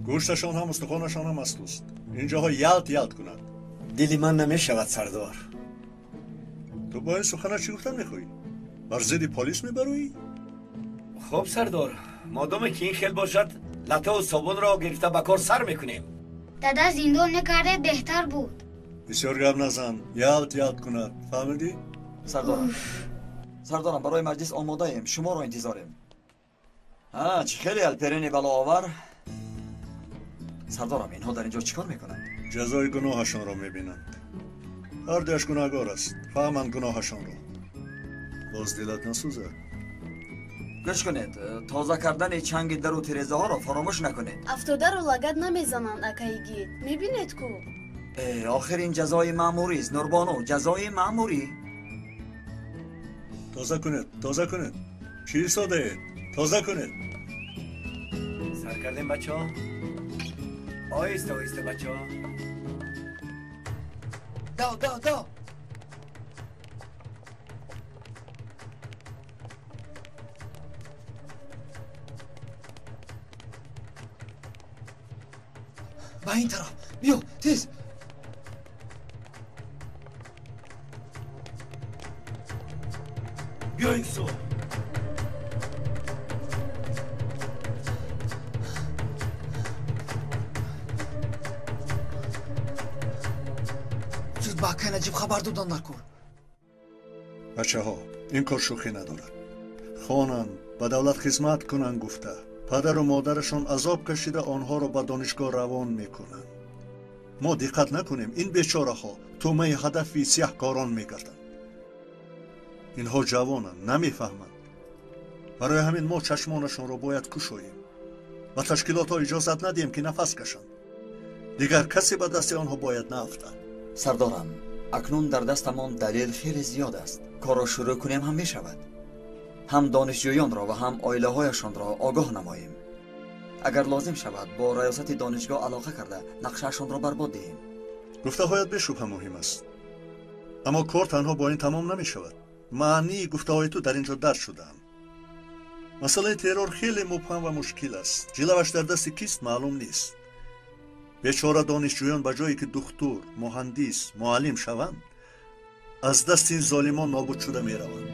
Гӯшташон ҳам устухонашон ҳам аз туст. Инҷоҳо ялт ялт кунад. Дили ман намешавад сардор. Ту бо ин сухана чӣ гуфтан мехоҳӣ? Бар зидди полис мебароӣ? Хуб сардор, модоме ки ин хел бошад, латаву собунро гирифта ба кор сар мекунем. Дада зиндон накарде беҳтар буд. Бисёр гап назан, ялт ялт кунад. Фаҳмидӣ? Сардорам, сардорам, барои маҷлис омодаем, шуморо интизорем. Ҳа, чӣ хеле алперени балоовар. Сардорам, инҳо дар инҷо чӣ кор мекунанд? Ҷазои гуноҳашонро мебинанд. Ҳар дуяш гунаҳгор аст, фаҳманд гуноҳашонро. Боз дилат насӯзад. Гӯш кунед, тоза кардани чанги дару тирезаҳоро фаромӯш накунед. Афтодаро лагад намезананд, акаи гид. Мебинед ку? Охир ин ҷазои маъмурист, Нурбону, ҷазои маъмурӣ. Тоза кунед, тоза кунед. Чӣ истодаед? Тоза кунед. Сар кардем, бачаҳо? Оҳиста, оҳиста, бачаҳо. Дав, дав, дав. Ба ин тараф биё, тез. Биё ин сӯ. Зуд ба акай Наҷиб хабар додан дар кор. Бачаҳо, ин кор шӯхӣ надорад. Хонанд, ба давлат хизмат кунанд гуфта, падару модарашон азоб кашида онҳоро ба донишгоҳ равон мекунанд. Мо диққат накунем, ин бечораҳо тӯъмаи ҳадафи сиёҳкорон мегарданд. Инҳо ҷавонанд, намефаҳманд. Барои ҳамин мо чашмонашонро бояд кушоем. Ба ташкилотҳо иҷозат надиҳем, ки нафас кашанд. Дигар касе ба дасти онҳо бояд наафтад. Сардорам, акнун дар дастамон далел хеле зиёд аст. Корро шурӯъ кунем ҳам мешавад. Ҳам донишҷӯёнро ва ҳам оилаҳояшонро огоҳ намоем. Агар лозим шавад, бо раёсати донишгоҳ алоқа карда нақшаашонро барбод диҳем. Гуфтаҳоят бешубҳа муҳим аст. Аммо кор танҳо бо ин тамом намешавад. Маънии гуфтаҳои ту дар ин ҷо дарҷ шудаанд. Масъалаи террор хеле мубҳам ва мушкил аст. Ҷилаваш дар дасти кист маълум нест. Бечора донишҷӯён ба ҷое ки духтур, муҳандис, муаллим шаванд, аз дасти ин золимон нобуд шуда мераванд.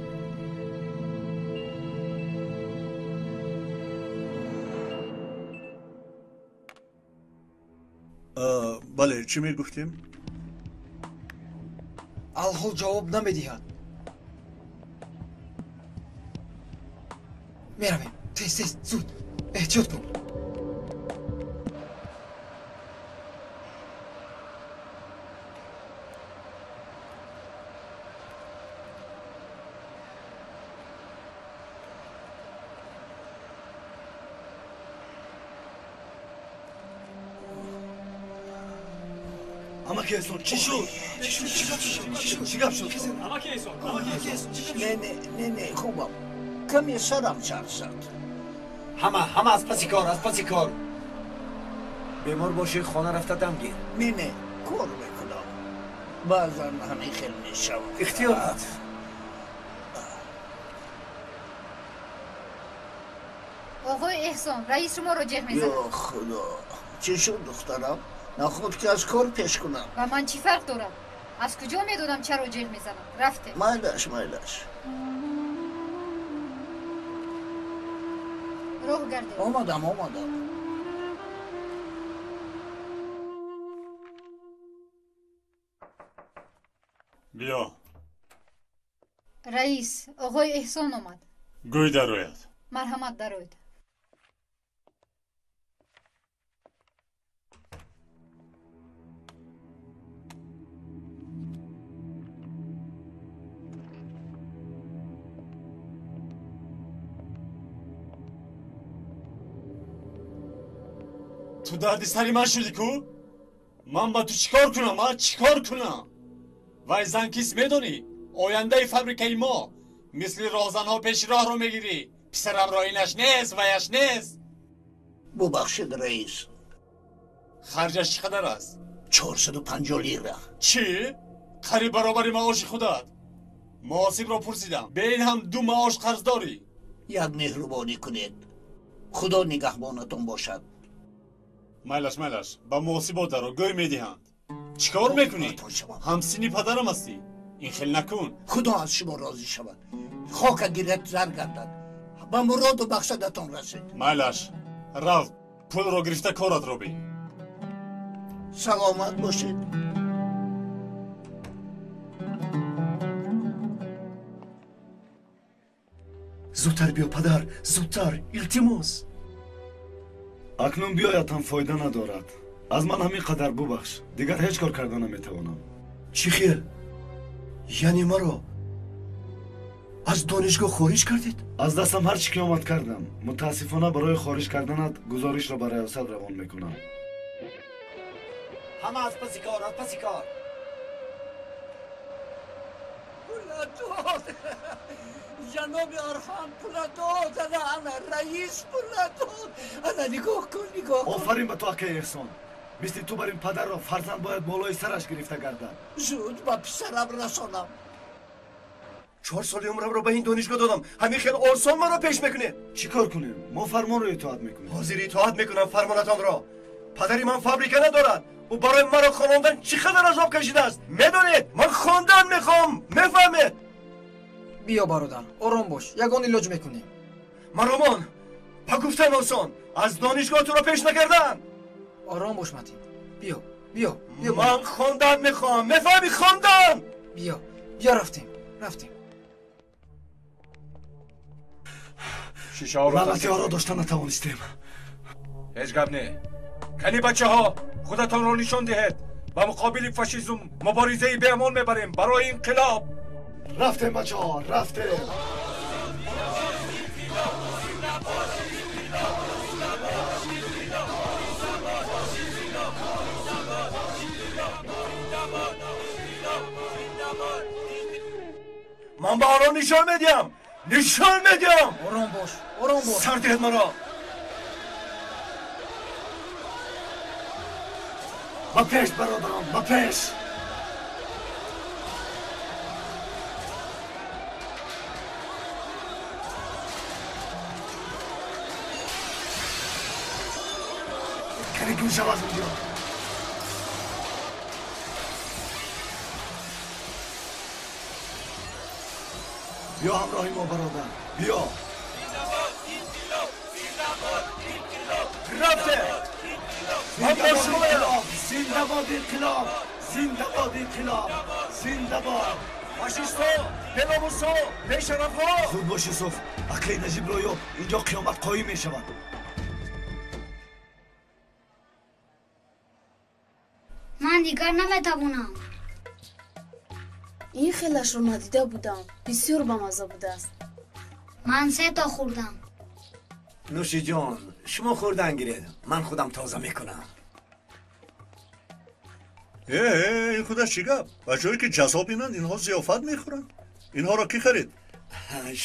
Бале, чӣ мегуфтем? Алҳол ҷавоб намедиҳад. Меравем, тез, тез, зуд, эҳтиёт кун. Амаки Эҳсон, чӣ шуд? Чӣ гап шуд? Амаки Эҳсон, амаки Эҳсон, чӣ гап шуд? Не, не, не, не, хубам. Каме сарам чарх зад. Ҳама, ҳама аз паси кор, аз паси кор. Бемор бошӣ, хона рафта дам гир. Не, не, кор мекунам. Баъзан ҳамин хел мешавад. Ихтиёрат. Оғои Эҳсон, раис шуморо ҷеғ мезанад. Ё Худо, чӣ шуд, духтарам? Нахуд ки аз кор пеш кунам. Ба ман чӣ фарқ дорад? Аз куҷо медонам чаро ҷеғ мезанад? Рафтем. Майлаш, майлаш. Роҳ гардед. Омадам, омадам. Биё. Раис, оғои Эҳсон омад. Гӯй дарояд. Марҳамат, дароед. Ту дарди сари ман шудӣ ку? Ман ба ту чӣ кор кунам, а? Чӣ кор кунам? Вай зан кист медонӣ? Ояндаи фабрикаи мо. Мисли роҳзанҳо пеши роҳро мегирӣ. Писарамро инаш нест, ваяш нест. Бубахшед, раис. Харҷаш чӣ қадар аст? 450 лира. Чӣ? Қариб баробари маоши худат. Муҳосибро пурсидам. Бе ин ҳам 2 маош қарз дорӣ. Як меҳрубонӣ кунед. Худо нигаҳбонатон бошад. Майлаш, майлаш, ба муҳосибот даро, гӯй медиҳанд. Чӣ кор мекунӣ? Ҳамсини падарам ҳастӣ. Ин хел накун. Худо аз шумо розӣ шавад. Хока гирад, зар гардад. Ба муроду мақсадатон расед. Майлаш, рав, пулро гирифта коратро бин. Саломат бошед. Зудтар биё, падар, зудтар, илтимос. Акнун биёяд ҳам фоида надорад. Аз ман ҳамин қадар бубахш, дигар ҳеҷ кор карда наметавонам. Чӣ хел? Яъне маро аз донишгоҳ хориҷ кардед? Аз дастам ҳар чӣ ки омад кардам. Мутаассифона барои хориҷ карданат гузоришро ба раёсат равон мекунам. Ҳама аз паси кор, аз паси кор. Пула дод. Ҷаноби Орхан пула дод. Ана, ана, раис пула дод. Ана, нигоҳ кун, нигоҳ кун. Офарин ба ту, акаи Эҳсон. Мисли ту бар ин падарро фарзанд бояд болои сараш гирифта гардад. Зуд ба писарам расонам. 4 соли умрамро ба ин донишгоҳ додам. Ҳамин хел осон маро пеш мекунед. Чӣ кор кунем? Мо фармонро итоат мекунем. Ҳозир итоат мекунам фармонатонро. Падари ман фабрика надорад. Ӯ барои маро хонондан чӣ қадар азоб кашидааст? Медонед, ман хондан мехоҳам. Мефаҳмед? Биё бародар, ором бош, ягон илоҷ мекунем. Маромон, ба гуфтан осон. Аз донишгоҳ туро пеш накардан. Ором бош, Матин. Биё, биё, биё. Ман хондан мехоҳам. Мефаҳмӣ, хондан? Биё, биё, рафтем, рафтем. Шишаҳоро лаънатиҳоро дошта натавонистем. Ҳеҷ гап не. Кани бачаҳо, худатонро нишон диҳед. Ба муқобили фашизм муборизаи беамон мебарем барои инқилоб. Рафтем бачаҳо, рафтем. Ман ба онҳо нишон медиҳам. Нишон медиҳам. Ором бош, ором бош. Сар диҳед маро. Ба пеш, бародарон, ба пеш. Кани гум шав аз инҷо. Биё ҳамроҳи мо, бародар, биё. Рафтем. Ман бо шумоям. Зинда бод инқилоб, зинда бод инқилоб, зинда бод. Фашистҳо, беномусҳо, бешарафҳо. Зуд бош, Юсуф, акаи Наҷибро ёб, инҷо қиёмат қоим мешавад. Ман дигар наметавонам. Ин хелашро надида будам. Бисёр бамазза будааст. Ман 3 то хӯрдам. Нӯши ҷон, шумо хӯрдан гиред, ман худам тоза мекунам. Э, ин худаш чӣ гап? Ба ҷое ки ҷазо бинанд, инҳо зиёфат мехӯранд. Инҳоро кӣ харид?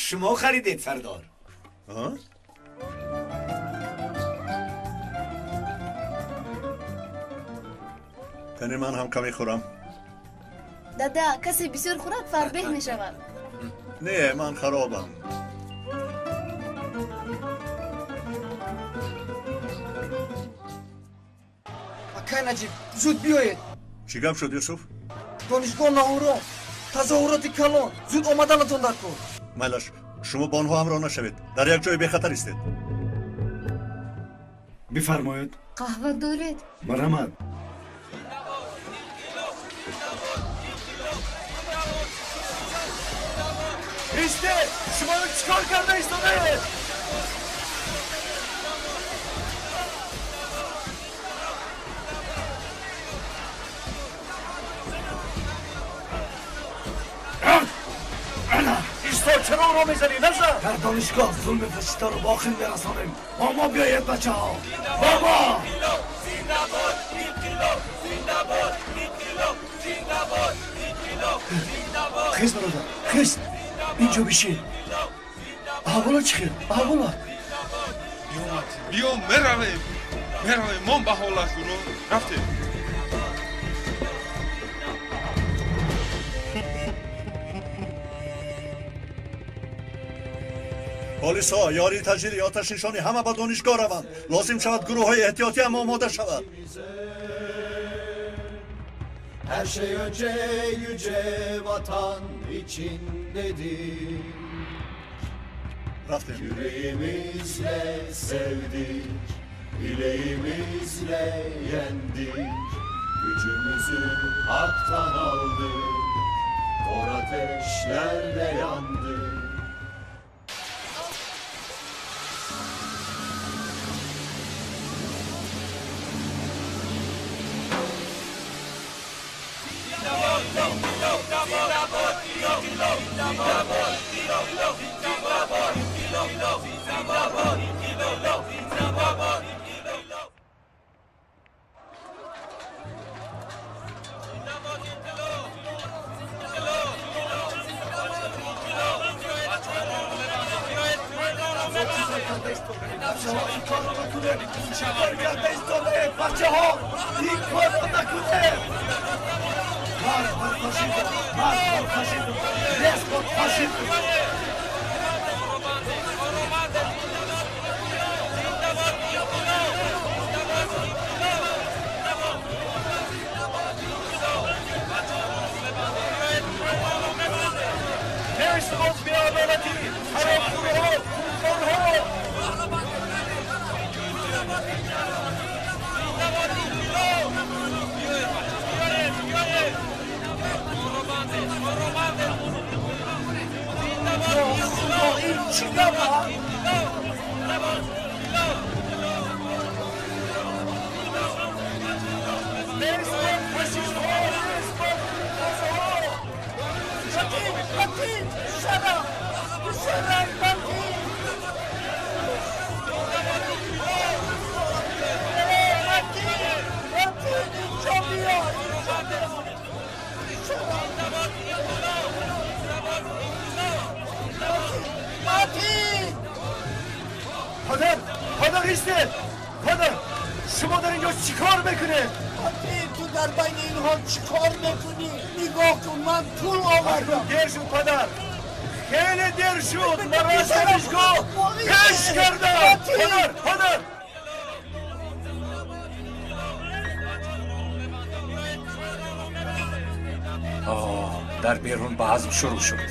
Шумо харидед, сардор. Кани ман ҳам каме хӯрам. Дада, касе бисёр хӯрад фарбеҳ мешавад. Не, ман харобам. Акай Наҷиб, зуд биёед. Чӣ гап шуд, Юсуф? Донишгоҳ ноором, тазоҳуроти калон. Зуд омаданатон дар кор. Майлаш, шумо бо онҳо ҳамроҳ нашавед. Дар як ҷои бехатар истед. Бифармоед. Қаҳва доред? Марҳамат. Истед! Шумо чӣ кор карда истодаед? Исто, чаро ӯро мезанӣ? Назан! Дар донишгоҳ зулми фашистаро ба охир мерасонем. Бо мо биёед, бачаҳо, бо мо. Хез, бародар, хез. Инҷо бишин. Аҳволат чӣ хел? Аҳволат? Биё, меравем, меравем, мон ба ҳолат гурӯ. Рафтем. Полисҳо, ёрии таҷрӣ, оташнишонӣ ҳама ба донишгоҳ раванд. Лозим шавад гурӯҳҳои эҳтиётӣ ҳам омода шавад. Her şey önce yüce vatan için dedik. Raftim. Yüreğimizle sevdik, bileğimizle yendik. Gücümüzü haktan aldık, kor ateşlerde yandık. Дар берун баъзм шурӯъ шуд.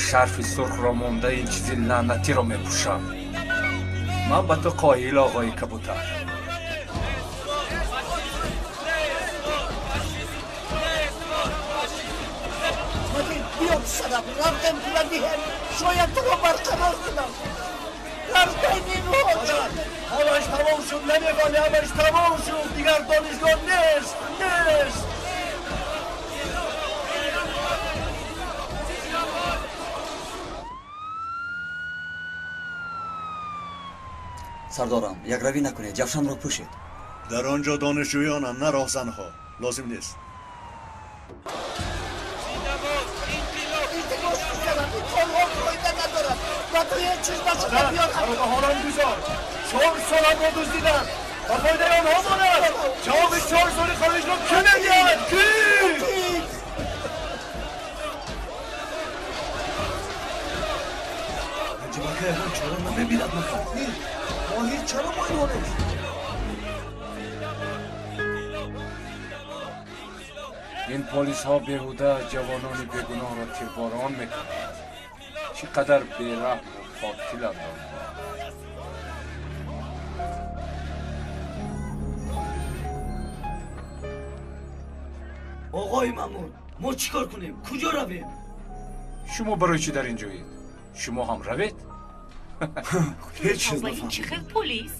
Шарфи сурхро монда ин чизи лаънатиро мепӯшам. Ман ба ту қоил, оғои кабутар. Биё писарам, рафтем пула диҳем, шояд туро барқарор кунам. Рафтем инҳо. Ҳамаш тамом шуд, намефаҳми, ҳамаш тамом шуд, дигар донишгоҳ нест, нест. Сардорам, якравӣ накунед, ҷавшанро пӯшед. Дар он ҷо донишҷӯёнам, на роҳзанҳо. Лозим нест. Илтимос писарам, ин корҳо фоида надорад. Ба ту ҳеҷ чиз нашуда биёрам. Маро ба ҳолам гузор. 4 соламро дуздиданд. Ба фоидаи онҳо монад. Ҷавоби 4 соли хориҷро кӣ медиҳад? Кӣ? Ҷабака ягон чора намебинад магар? Моҳир, чаро мо инҳо нест? Ин полисҳо беҳуда ҷавонони бегуноҳро тирборон мекунанд. Чӣ қадар бераҳму қотиланд онҳо. Оғои маъмур, мо чӣ кор кунем? Куҷо равем? Шумо барои чӣ дар ин ҷоед? Шумо ҳам равед? Ҳеҷ чиз нафаҳмидам. Чӣ хел полис?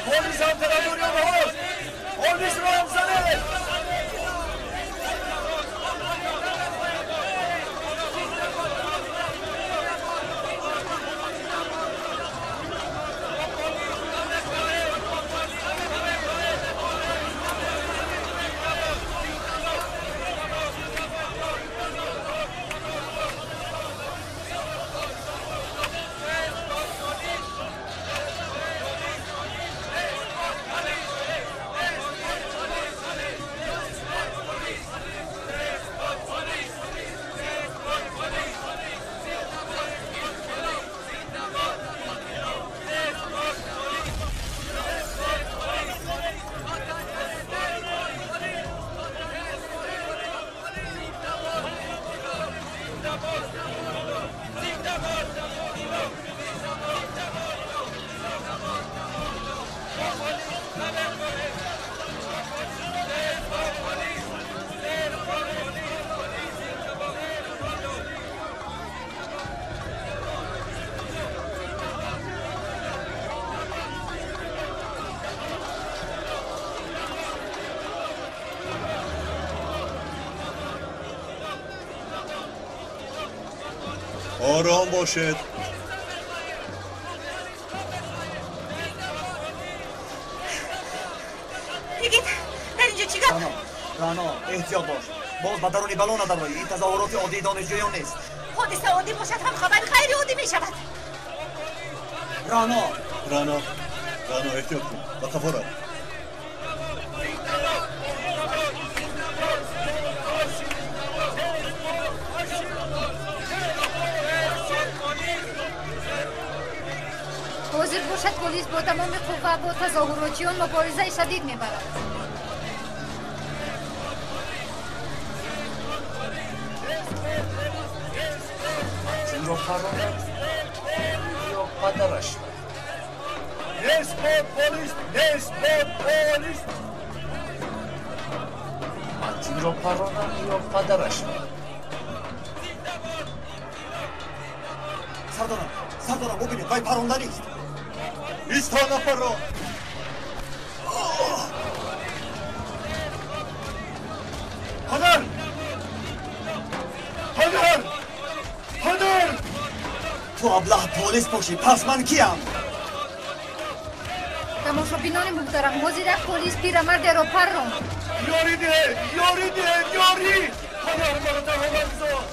Полис ҳам тарафдори онҳост. Полисро ҳам занед. Ором бошед. Йигит, дар инҷо чӣ гап? Рано, эҳтиёт бош. Боз ба даруни бало надароӣ. Ин тазоҳуроти оддии донишҷӯён нест. Ҳодиса оддӣ бошад ҳам хабари ғайриоддӣ мешавад. Рано! Рано, Рано, эҳтиёт кун. Ба қафо рав. Ҳозир бошад полис бо тамоми қувва бо тазоҳуротчиён муборизаи шадид мебарад. Зинро паронад ё падарашро? Нест бод полис! Нест бод полис! Матинро паронад ё падарашро? Сардорам, сардорам, бубинед, вай паронда нест. Исто, нафарро! Падар! Падар! Падар! Ту аблаҳ полис бошӣ, пас ман киям? Тамошобинони муҳтарам, ҳозир як полис пирамардеро парронд. Ёрӣ диҳед! Ёрӣ диҳед! Ёрӣ! Падар маро танҳо нагузор!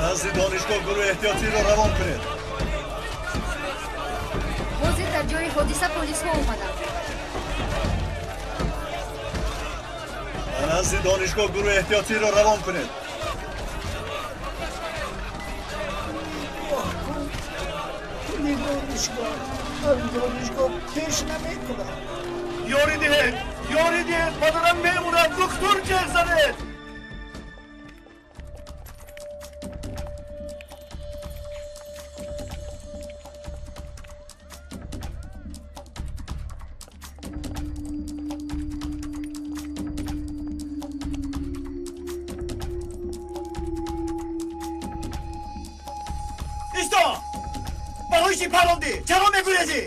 Назди донишгоҳ гурӯҳи эҳтиётиро равон кунед. Ҳозир дар ҷои ҳодиса полисҳо омаданд. Назди донишгоҳ гурӯҳи эҳтиётиро равон кунед. Пули донишгоҳ аз донишгоҳ пеш намекунад. Ёрӣ диҳед! Ёрӣ диҳед! Падарам мемурад! Духтур ҷеғ занед! Исто! Барои чӣ парондӣ? Чаро мегурезӣ?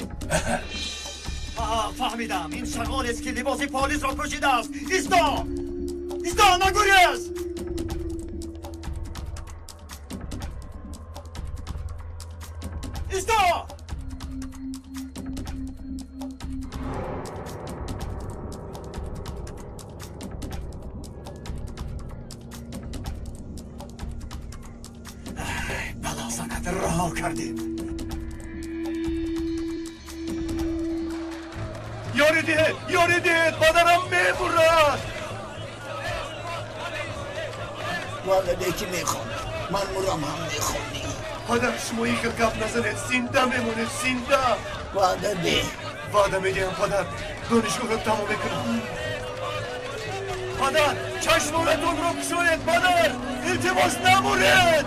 Фаҳмидам, ин шағолест ки либоси полисро пӯшидааст. Исто! Исто, нагурез! Исто! Балозанат раҳо кардем. Ёрӣ диҳед! Ёрӣ диҳед! Падарам мемурад! Ваъда деҳ ки мехонӣ. Ман мурам ҳам мехонӣ. Падар, шумо ин хел гап назанед, зинда мемонед, зинда. Ваъда деҳ. Ваъда медиҳам, падар, донишгоҳро тамом мекунам. Падар, чашмонатонро кушоед, падар, илтимос намуред.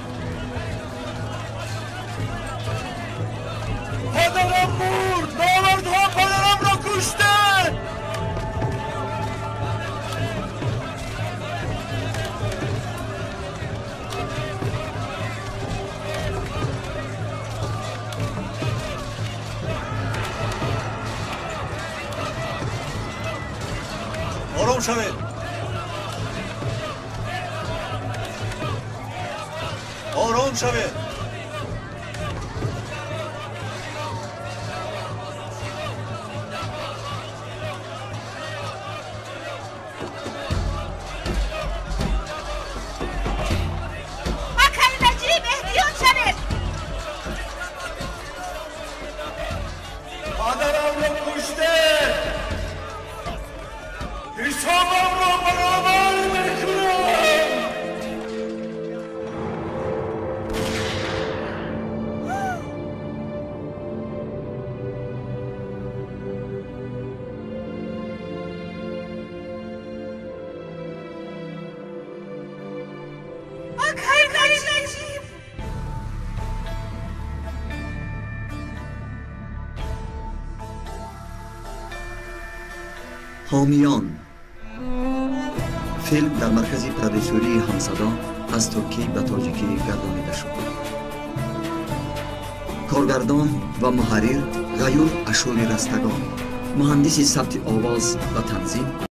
Падарам мурд, номардҳо падарамро куштанд. Ором шавед. Ором шавед. Акай Наҷиб, эҳтиёт шавед. Падарамро куштед. Ҳисобамро баробар мекунам. Акай Наҷиб. Ҳомиён. Филм дар маркази продюсерии Ҳамсадо аз туркӣ ба тоҷикӣ гардонида шуд. Коргардон ва муҳаррир Ғаюр Ашури Растагон, Муҳандиси сабти овоз ва танзим.